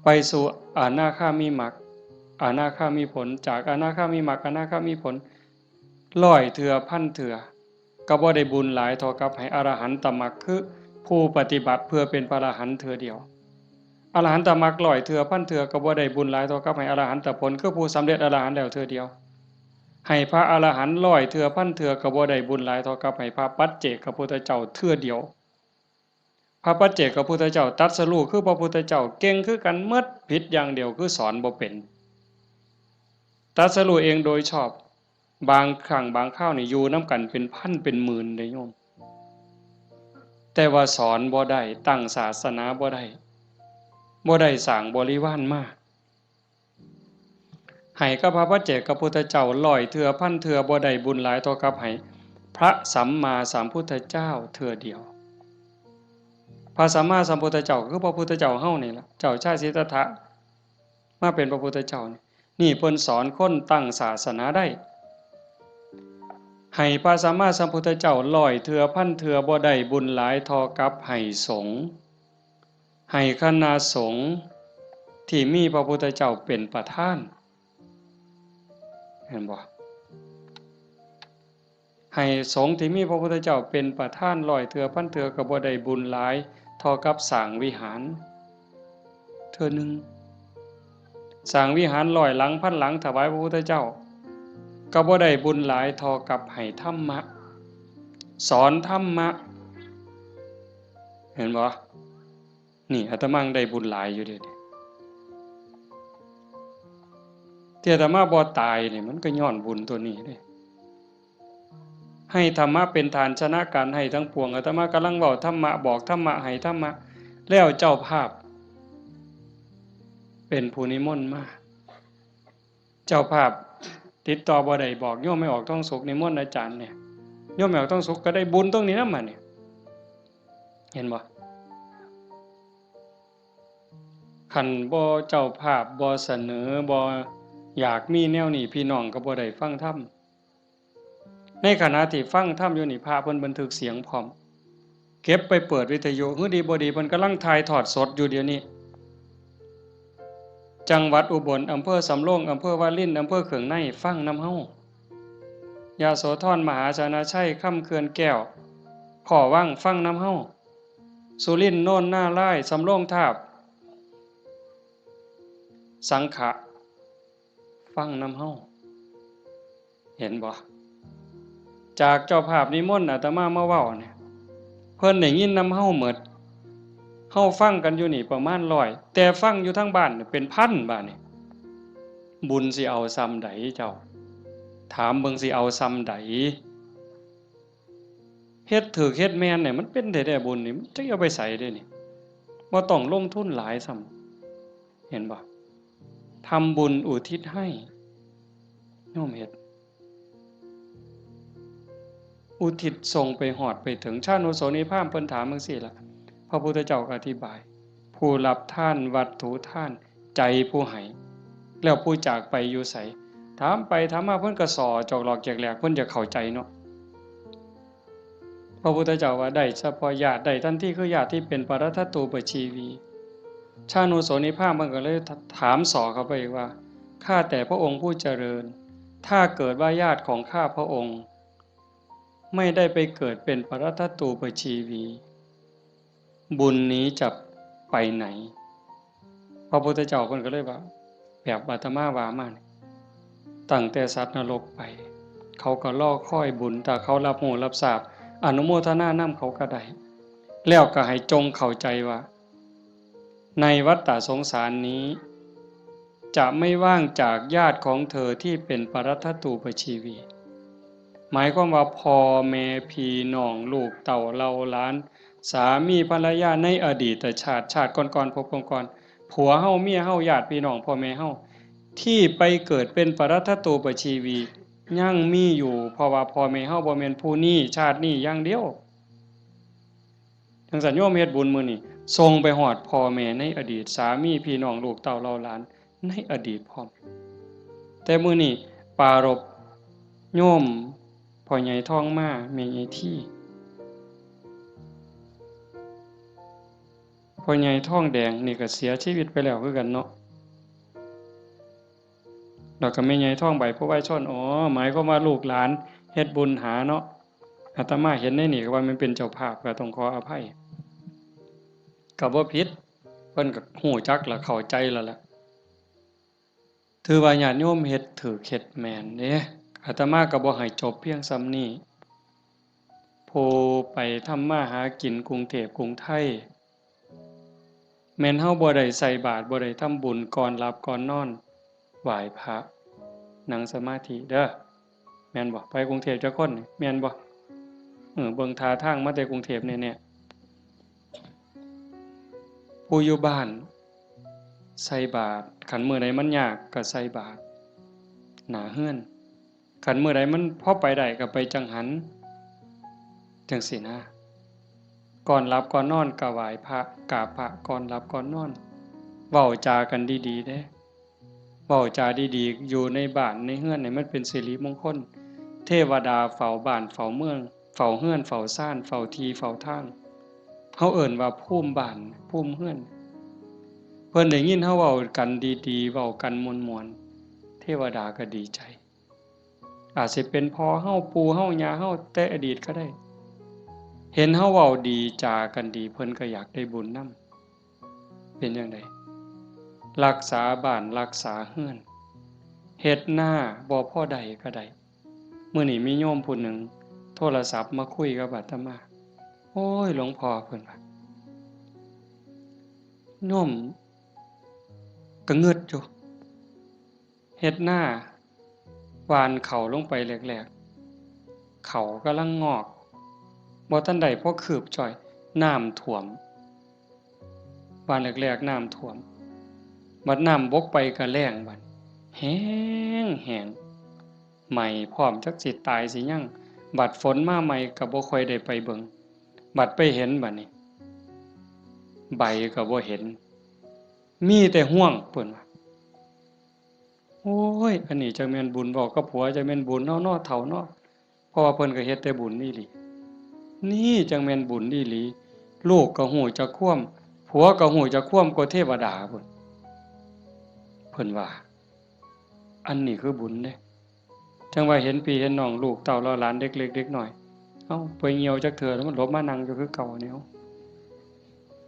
ไปสู่อนาคามิมรรค อนาคามิผล จากอนาคามิมรรค อนาคามิผล ร้อยเทื่อพันเทื่อ ก็บ่ได้บุญหลายเท่ากับให้อรหันตมรรค คือผู้ปฏิบัติเพื่อเป็นพระอรหันต์เทื่อเดียว อรหันตมรรคร้อยเทื่อพันเทื่อ ก็บ่ได้บุญหลายเท่ากับให้อรหันตผล คือผู้สำเร็จอรหันต์แล้วเทื่อเดียว ให้พระอรหันต์ร้อยเทื่อพันเทื่อ ก็บ่ได้บุญหลายเท่ากับให้พระปัจเจกพุทธเจ้าเทื่อเดียว พระปัจเจกพุทธเจ้าตรัสรู้คือพระพุทธเจ้า เก่งคือกันหมด ผิดอย่างเดียวคือสอนบ่เป็น ตรัสรู้เองโดยชอบ บางครั้งบางคราวนี่อยู่นำกันเป็นพันเป็นหมื่นเด้โยม แต่ว่าสอนบ่ได้ ตั้งศาสนาบ่ได้ บ่ได้สร้างบริวารมา ให้กับพระปัจเจกพุทธเจ้าร้อยเทื่อพันเทื่อ บ่ได้บุญหลายเท่ากับให้พระสัมมาสัมพุทธเจ้าเทื่อเดียว พระสัมมาสัมพุทธเจ้าก็คือพระพุทธเจ้าเฮานี่ล่ะ เจ้าชายสิทธัตถะ มาเป็นพระพุทธเจ้านี่ นี่เพิ่นสอนคนตั้งศาสนาได้ ให้พระสัมมาสัมพุทธเจ้าร้อยเทื่อพันเทื่อ บ่ได้บุญหลายเท่ากับให้สงฆ์ ให้คณะสงฆ์ที่มีพระพุทธเจ้าเป็นประธาน เห็นบ่ ให้สงฆ์ที่มีพระพุทธเจ้าเป็นประธานร้อยเทื่อพันเทื่อ ก็บ่ได้บุญหลายเท่ากับสร้างวิหารเทื่อหนึ่ง สร้างวิหารร้อยหลังพันหลังถวายพระพุทธเจ้า ก็บ่ได้บุญหลายเท่ากับให้ธรรมะ สอนธรรมะ เห็นบ่ นี่อาตมาได้บุญหลายอยู่เด้ ที่อาตมาบ่ตายนี่มันก็ย้อนบุญตัวนี้เด้ ให้ธรรมะเป็นทานชนะการให้ทั้งปวง อาตมากำลังเว้าธรรมะ บอกธรรมะ ให้ธรรมะ แล้วเจ้าภาพ เป็นผู้นิมนต์มา เจ้าภาพติดต่อบ่ได้ บอกโยมแม่ออกทองสุขนิมนต์อาจารย์เนี่ย โยมแม่ออกทองสุขก็ได้บุญตรงนี้นำบัดนี้ เห็นบ่ ค คันบ่เจ้าภาพบ่เสนอ บ่อยากมีแนวนี้ พี่น้องก็บ่ได้ฟังธรรม ในขณะที่ฟังธรรมอยู่นี่ พระเพิ่นบันทึกเสียงพร้อม เก็บไปเปิดวิทยุ หื้อดีบ่ดี เพิ่นกำลังถ่ายทอดสดอยู่เดี๋ยวนี้ จังหวัดอุบล อำเภอสำโรง อำเภอวาริน อำเภอเคืองใน ฟังนำเฮา ยโสธร มหาชนะชัย คำเขื่อนแก้ว พ้อวัง ฟังนำเฮา สุรินทร์ โนนนารายณ์ สำโรงทาบ สังขะ ฟังนำเฮา เห็นบ่ จากเจ้าภาพนิมนต์อาตมามาเว้าเนี่ย เพิ่นได้ยินนำเฮาหมด เฮาฟังกันอยู่นี่ประมาณร้อย แต่ฟังอยู่ทางบ้านเนี่ยเป็นพันบาดนี่ บุญสิเอาส่ำใดเจ้า ถามเบิ่งสิเอาส่ำใด เฮ็ดถูกเฮ็ดแม่นเนี่ย มันเป็นแท้ๆ บุญนี่ มันจักเอาไปไสเด้นี่ บ่ต้องลงทุนหลายซ้ำ เห็นบ่ ทำบุญอุทิศให้ โยมเฮ็ด อุทิศส่งไปฮอดไปถึง ชานุโสนีพราหมณ์เพิ่นถามจั่งซี้ล่ะ พระพุทธเจ้าก็อธิบาย ผู้รับทานวัตถุทาน ใจผู้ให้ แล้วผู้จากไปอยู่ไส ถามไปถามมาเพิ่นก็ส่อจอกหลอกแจกแหลก เพิ่นอยากเข้าใจเนาะ พระพุทธเจ้าว่าได้เฉพาะญาติ ได้ทันทีคือญาติที่เป็นปรัตถตูปชีวี ชานุโสนีพราหมณ์เพิ่นก็เลยถามส่อเข้าไปอีกว่า ข้าแต่พระองค์ผู้เจริญ ถ้าเกิดว่าญาติของข้าพระองค์ ไม่ได้ไปเกิดเป็นปรัตถตูปชีวี บุญนี้จะไปไหน พระพุทธเจ้าเพิ่นก็เลยว่า แบบอาตมาว่ามานี่ ตั้งแต่สัตว์นรกไป เขาก็รอคอยบุญ ถ้าเขารับรู้รับทราบ อนุโมทนานำเขาก็ได้ แล้วก็ให้จงเข้าใจว่า ในวัฏฏะสงสารนี้ จะไม่ว่างจากญาติของเธอที่เป็นปรัตถตูปชีวี หมายความว่าพ่อแม่พี่น้องลูกเต้าเหล่าหลาน สามีภรรยาในอดีตชาติ ชาติก่อนๆ ภพก่อนๆ ผัวเฮา เมียเฮา ญาติพี่น้อง พ่อแม่เฮา ที่ไปเกิดเป็นปรัตถตูปชีวี ยังมีอยู่ เพราะว่าพ่อแม่เฮาบ่แม่นผู้นี้ ชาตินี้อย่างเดียว จั่งซั้นโยมเฮ็ดบุญมื้อนี้ ส่งไปฮอดพ่อแม่ในอดีต สามีพี่น้องลูกเต้าเหล่าหลานในอดีตพร้อม แต่มื้อนี้ปรารภโยมพ่อใหญ่ทองมา แม่ใหญ่ที พ่อใหญ่ทองแดงนี่ก็เสียชีวิตไปแล้วคือกันเนาะ แล้วก็แม่ใหญ่ทองใบ ผู้วายชน อ๋อ หมายความว่าลูกหลานเฮ็ดบุญหาเนาะ อาตมาเห็นในนี่ก็ว่ามันเป็นเจ้าภาพ ก็ต้องขออภัย ก็บ่ผิด เพิ่นก็ฮู้จักและเข้าใจแล้วล่ะ ถือว่าญาติโยมเฮ็ดถูกเฮ็ดแม่นเด้ อาตมาก็บ่ให้จบเพียงส่ำนี้ ผู้ไปทำมาหากินกรุงเทพฯกรุงไทย แม่นเฮาบ่ได้ใส่บาตร บ่ได้ทำบุญ ก่อนหลับก่อนนอน ไหว้พระ นั่งสมาธิเด้อ แม่นบ่ ไปกรุงเทพฯจักคนนี่ แม่นบ่ เออ เบิ่งท่าทางมาแต่กรุงเทพฯแน่ๆ ผู้อยู่บ้านใส่บาตร คันมื้อใดมันยากก็ใส่บาตรหน้าเฮือน คันมื้อใดมันพอไปได้ก็ไปจังหัน จั่งซี้นะ ก่อนหลับก่อนนอนก็ไหว้พระ กราบพระก่อนหลับก่อนนอน เว้าจากันดีๆ เด้ เว้าจาดีๆ อยู่ในบ้านในเฮือนให้มันเป็นสิริมงคล เทวดาเฝ้าบ้านเฝ้าเมือง เฝ้าเฮือนเฝ้าซาน เฝ้าที่เฝ้าทาง เฮาเอิ้นว่าภูมิบ้าน ภูมิเฮือน เพิ่นได้ยินเฮาเว้ากันดีๆ เว้ากันม่วนๆ เทวดาก็ดีใจ อาจสิเป็นพ่อเฮา ปู่เฮา ย่าเฮา แต่อดีตก็ได้ เห็นเฮาเว้าดีจากันดี เพิ่นก็อยากได้บุญนำ เป็นจั่งใด รักษาบ้านรักษาเฮือน เฮ็ดนาบ่พอได้ก็ได้ มื้อนี้มีโยมผู้หนึ่งโทรศัพท์มาคุยกับอาตมา โอ้ย หลวงพ่อ เพิ่นว่า โยมก็งึดอยู่ เฮ็ดนา หว่านเข้าลงไปแรกๆ เข้ากำลังงอก บ่ทันได้พอคืบจ้อย น้ำท่วม หว่านแรกๆ น้ำท่วม บัดน้ำบกไปก็แล้งบัด แห้งแห้ง ไหม้พร้อม จักสิตายสิหยัง บัดฝนมาใหม่ก็บ่ค่อยได้ไปเบิ่ง บัดไปเห็นบัดนี้ ใบก็บ่เห็น มีแต่ห่วง เพิ่นว่า โอ้ย อันนี้จักแม่นบุญ เว้ากับผัวจักแม่นบุญเนาะ เนาะ เฒ่าเนาะ เพราะว่าเพิ่นก็เฮ็ดแต่บุญอีหลี นี่จักแม่นบุญอีหลี ลูกก็ฮู้จักความ ผัวก็ฮู้จักความกว่าเทวดาพุ้น เพิ่นว่า อันนี้คือบุญเด้ จั่งว่าเห็นพี่เห็นน้อง ลูกเต้าเหล่าหลานเด็กเล็กเด็กน้อย เอ้า ไปเหี่ยวจักเทื่อแล้วมันหลบมานั่งอยู่คือเก่านี่ เอ้า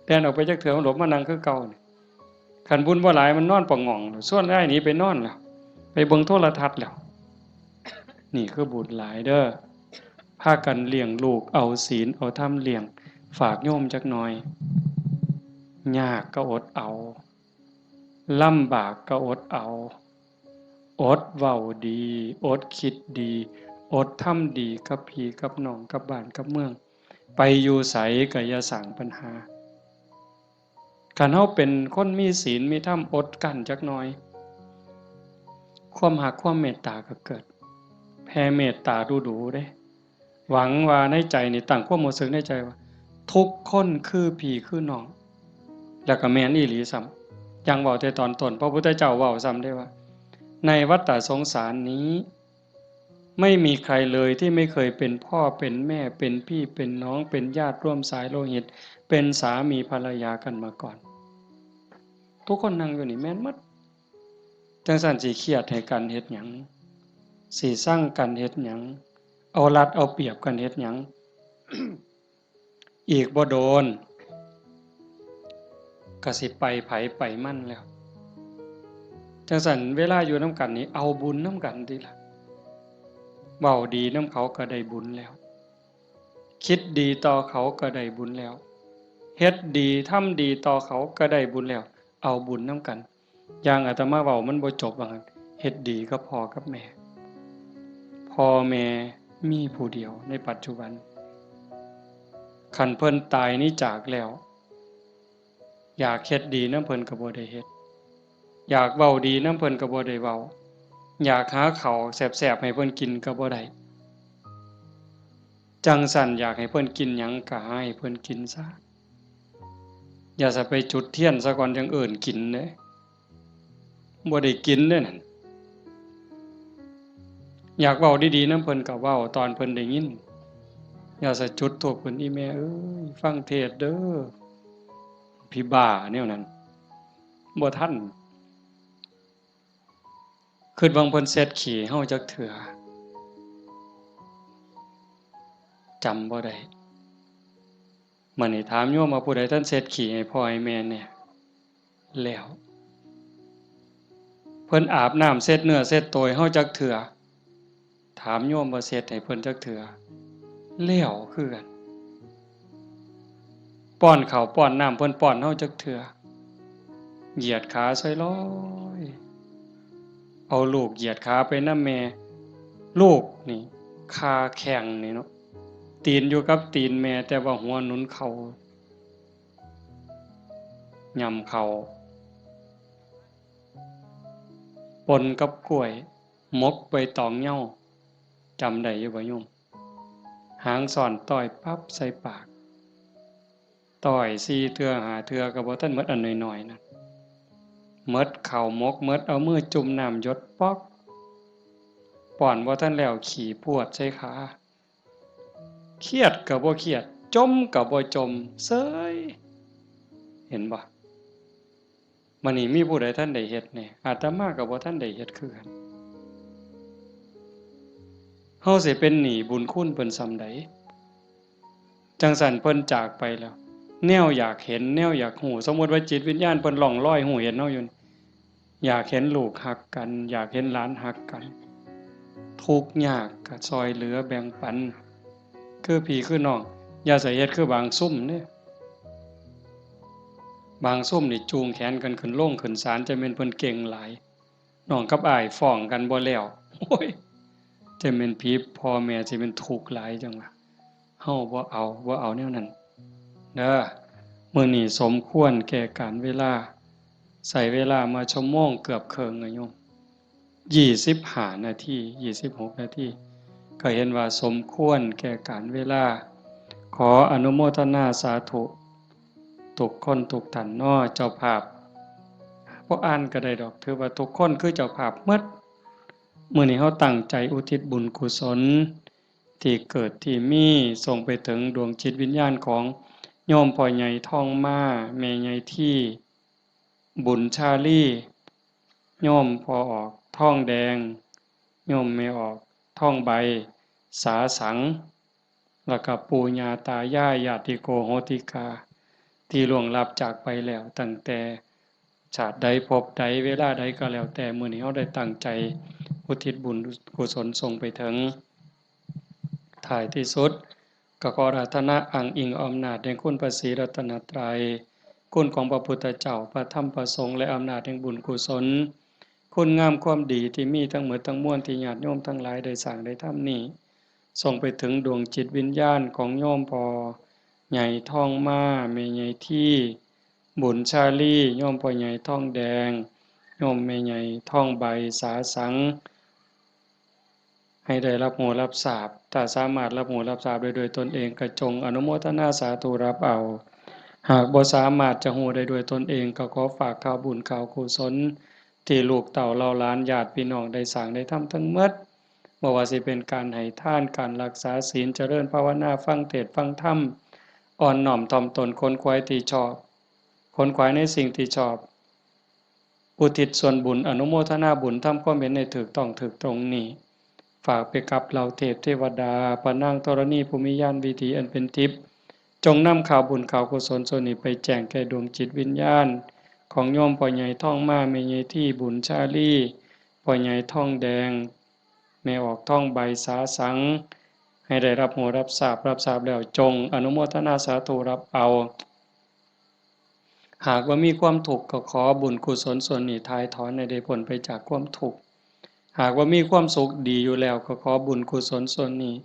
แล่นออกไปจักเทื่อมันหลบมานั่งคือเก่านี่ คันบุญบ่หลายมันนอนปะหง่องแล้ว ชวนอ้ายหนีไปนอนแล้ว ไปเบิ่งโทรทัศน์แล้ว นี่คือบุญหลายเด้อ พากันเลี้ยงลูก เอาศีล เอาธรรมเลี้ยง ฝากโยมจักหน่อย ยากก็อดเอา ลำบากก็อดเอา อดเว้าดี อดคิดดี อดทำดีกับพี่กับน้อง กับบ้านกับเมือง ไปอยู่ไสก็อย่าสร้างปัญหา คันเฮาเป็นคนมีศีลมีธรรม อดกลั้นจักหน่อย ความฮักความเมตตาก็เกิด แผ่เมตตาดูๆ เด้ หวังว่าในใจนี่ ตั้งความรู้สึกในใจว่า ทุกคนคือพี่คือน้อง แล้วก็แม่นอีหลีซ้ำ อย่างเว้าแต่ตอนต้น พระพุทธเจ้าเว้าซ้ำเด้ว่า ในวัฏฏะสงสารนี้ ไม่มีใครเลยที่ไม่เคยเป็นพ่อเป็นแม่ เป็นพี่เป็นน้อง เป็นญาติร่วมสายโลหิต เป็นสามีภรรยากันมาก่อน ทุกคนนั่งอยู่นี่แม่นหมด จั่งซั้นสิเครียดให้กันเฮ็ดหยัง สิซังกันเฮ็ดหยัง เอารัดเอาเปรียบกันเฮ็ดหยัง อีกบ่โดน ก็สิไปไผไปมันแล้ว จั่งซั้นเวลาอยู่นำกันนี่ เอาบุญนำกันติล่ะ เว้าดีนำเขาก็ได้บุญแล้ว คิดดีต่อเขาก็ได้บุญแล้ว เฮ็ดดีทำดีต่อเขาก็ได้บุญแล้ว เอาบุญนำกัน อย่างอาตมาเว้ามันบ่จบว่างั้น เฮ็ดดีกับพ่อกับแม่ พ่อแม่มีผู้เดียวในปัจจุบัน คันเพิ่นตายหนีจากแล้ว อยากเฮ็ดดีนำเพิ่นก็บ่ได้เฮ็ด อยากเว้าดีนำเพิ่นก็บ่ได้เว้า อยากหาข้าวแซ่บๆ ให้เพิ่นกินก็บ่ได้ จั่งซั้นอยากให้เพิ่นกินหยังก็หาให้เพิ่นกินซะ อย่าซะไปจุดเทียนซะก่อนจั่งเอิ้นกินเด้ บ่ได้กินเด้นั่น อยากเว้าดีๆนำเพิ่นก็เว้าตอนเพิ่นได้ยิน อย่าซะจุดธูปขึ้น อีแม่เอ้ย ฟังเทศน์เด้อ ผีบ้าแนวนั้น บ่ทัน คิดว่าเพิ่นเช็ดขี้เฮาจักเทื่อ จำบ่ได้ มื้อนี้ถามโยมว่าผู้ใดทันเช็ดขี้ให้พ่อให้แม่แหน่ แล้ว เพิ่นอาบน้ำเช็ดเนื้อเช็ดตัวให้เฮาจักเทื่อ ถามโยมว่าเช็ดให้เพิ่นจักเทื่อ แล้วคือกัน ป้อนข้าวป้อนน้ำเพิ่นป้อนเฮาจักเทื่อ เหยียดขาใส่ลอย เอาลูกเหยียดขาไปนำแม่ ลูกนี่ คาแข้งนี่เนาะ ตีนอยู่กับตีนแม่ แต่ว่าหัวหนุนเข่า ย่ำเข่า ปนกับกล้วย หมกใบตองเหย้า จำได้อยู่บ่โยม หางซ่อนต้อยปั๊บใส่ปาก ต้อยสี่เทื่อห้าเทื่อก็บ่ทันหมด อันน้อยๆนั่น หมดข้าวหมก หมด เอามือจุ่มน้ำหยดป๊อก ป้อนบ่ทันแล้วขี้พรวดใส่ขา เครียดก็บ่เครียด จ่มก็บ่จ่ม เซย เห็นบ่ มื้อนี้มีผู้ใดทันได้เฮ็ดแหน่ อาตมาก็บ่ทันได้เฮ็ดคือกัน เฮาสิเป็นหนี้บุญคุณเพิ่นส่ำใด จั่งซั้นเพิ่นจากไปแล้ว แนวอยากเห็น แนวอยากฮู้ สมมุติว่าจิตวิญญาณเพิ่นล่องลอยฮู้เห็นเฮาอยู่นี่ อยากเห็นลูกฮักกัน อยากเห็นหลานฮักกัน ทุกข์ยากก็ซ่อยเหลือแบ่งปัน คือพี่คือน้อง อย่าใส่เฮ็ดคือบางซุมเด้ บางซุมนี่จูงแขนกันขึ้นโรงขึ้นศาล จะแม่นเพิ่นเก่งหลาย น้องกับอ้ายฟ้องกันบ่แล้ว โอ้ย จะแม่นผีพ่อแม่สิแม่นทุกข์หลายจั่งวะ เฮาบ่เอา บ่เอาแนวนั้นเด้อ มื้อนี้สมควรแก่กาลเวลา ใช้เวลามาชั่วโมงเกือบครึ่งอะโยม ยี่สิบห้านาที ยี่สิบหกนาที ก็เห็นว่าสมควรแก่กาลเวลา ขออนุโมทนาสาธุ ทุกคนทุกท่านเนาะ เจ้าภาพ บ่อ่านก็ได้ดอก ถือว่าทุกคนคือเจ้าภาพหมด มื้อนี้เฮาตั้งใจอุทิศบุญกุศล ที่เกิดที่มีส่งไปถึงดวงจิตวิญญาณของโยมพ่อใหญ่ทองมา แม่ใหญ่ที บุญชาลี โยมพ่อออกทองแดง โยมแม่ออกทองใบ สาสัง แล้วก็ปู่ย่าตายาย ญาติโกโหติกา ที่ล่วงลับจากไปแล้วตั้งแต่ชาติใดภพใดเวลาใดก็แล้วแต่ มื้อนี้เฮาได้ตั้งใจอุทิศบุญกุศลส่งไปถึง ท้ายที่สุด ก็ขออาราธนาอ้างอิงอำนาจแห่งคุณพระศรีรัตนตรัย คุณของพระพุทธเจ้า พระธรรม พระสงฆ์ และอำนาจแห่งบุญกุศล คุณงามความดีที่มีทั้งหมดทั้งมวลที่ญาติโยมทั้งหลายได้สร้างได้ทำนี้ ส่งไปถึงดวงจิตวิญญาณของโยมพ่อใหญ่ทองมา แม่ใหญ่ที บุญชาลี โยมพ่อใหญ่ทองแดง โยมแม่ใหญ่ทองใบ สาสัง ให้ได้รับรู้รับทราบ ถ้าสามารถรับรู้รับทราบได้ด้วยตนเองก็จงอนุโมทนาสาธุรับเอา หากบ่สามารถจะรู้ได้ด้วยตนเองก็ขอฝากข่าวบุญข่าวกุศล ที่ลูกเต้าเหล่าหลานญาติพี่น้องได้สร้างได้ทำทั้งหมด บ่ว่าสิเป็นการให้ทาน การรักษาศีล เจริญภาวนา ฟังเทศน์ฟังธรรม อ่อนน้อมถ่อมตน ขนขวายที่ชอบ ขนขวายในสิ่งที่ชอบ อุทิศส่วนบุญ อนุโมทนาบุญ ทำความเห็นให้ถูกต้องถูกตรงนี้ ฝากไปกับเหล่าเทพเทวดา พระนางธรณีผู้มีญาณวิถีอันเป็นทิพย์ จงนำข่าวบุญข่าวกุศลส่วนนี้ไปแจ้งแก่ดวงจิตวิญญาณ ของโยมพ่อใหญ่ทองมา แม่ใหญ่ที บุญชาลี พ่อใหญ่ทองแดง แม่ออกทองใบ สาสัง ให้ได้รับรู้รับทราบ รับทราบแล้วจงอนุโมทนาสาธุรับเอา หากว่ามีความทุกข์ก็ขอบุญกุศลส่วนนี้ถ่ายถอนให้ได้พ้นไปจากความทุกข์ หากว่ามีความสุขดีอยู่แล้วก็ขอบุญกุศลส่วนนี้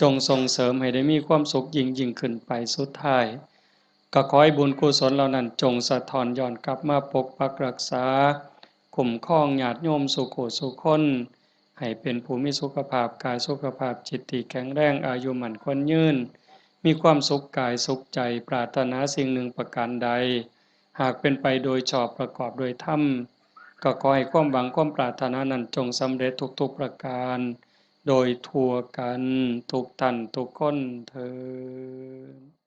จงส่งเสริมให้ได้มีความสุขยิ่งยิ่งขึ้นไป สุดท้าย ก็ขอให้บุญกุศลเหล่านั้นจงสะท้อนย้อนกลับมาปกปักรักษา คุ้มครองญาติโยมสู่ผู้สู่คน ให้เป็นผู้มีสุขภาพกายสุขภาพจิตที่แข็งแรง อายุมั่นขวัญยืน มีความสุขกายสุขใจ ปรารถนาสิ่งหนึ่งประการใด หากเป็นไปโดยชอบประกอบโดยธรรม ก็ขอให้ความหวังความปรารถนานั้นจงสำเร็จทุกๆประการ โดยทั่วกันทุกท่านทุกคนเทอญ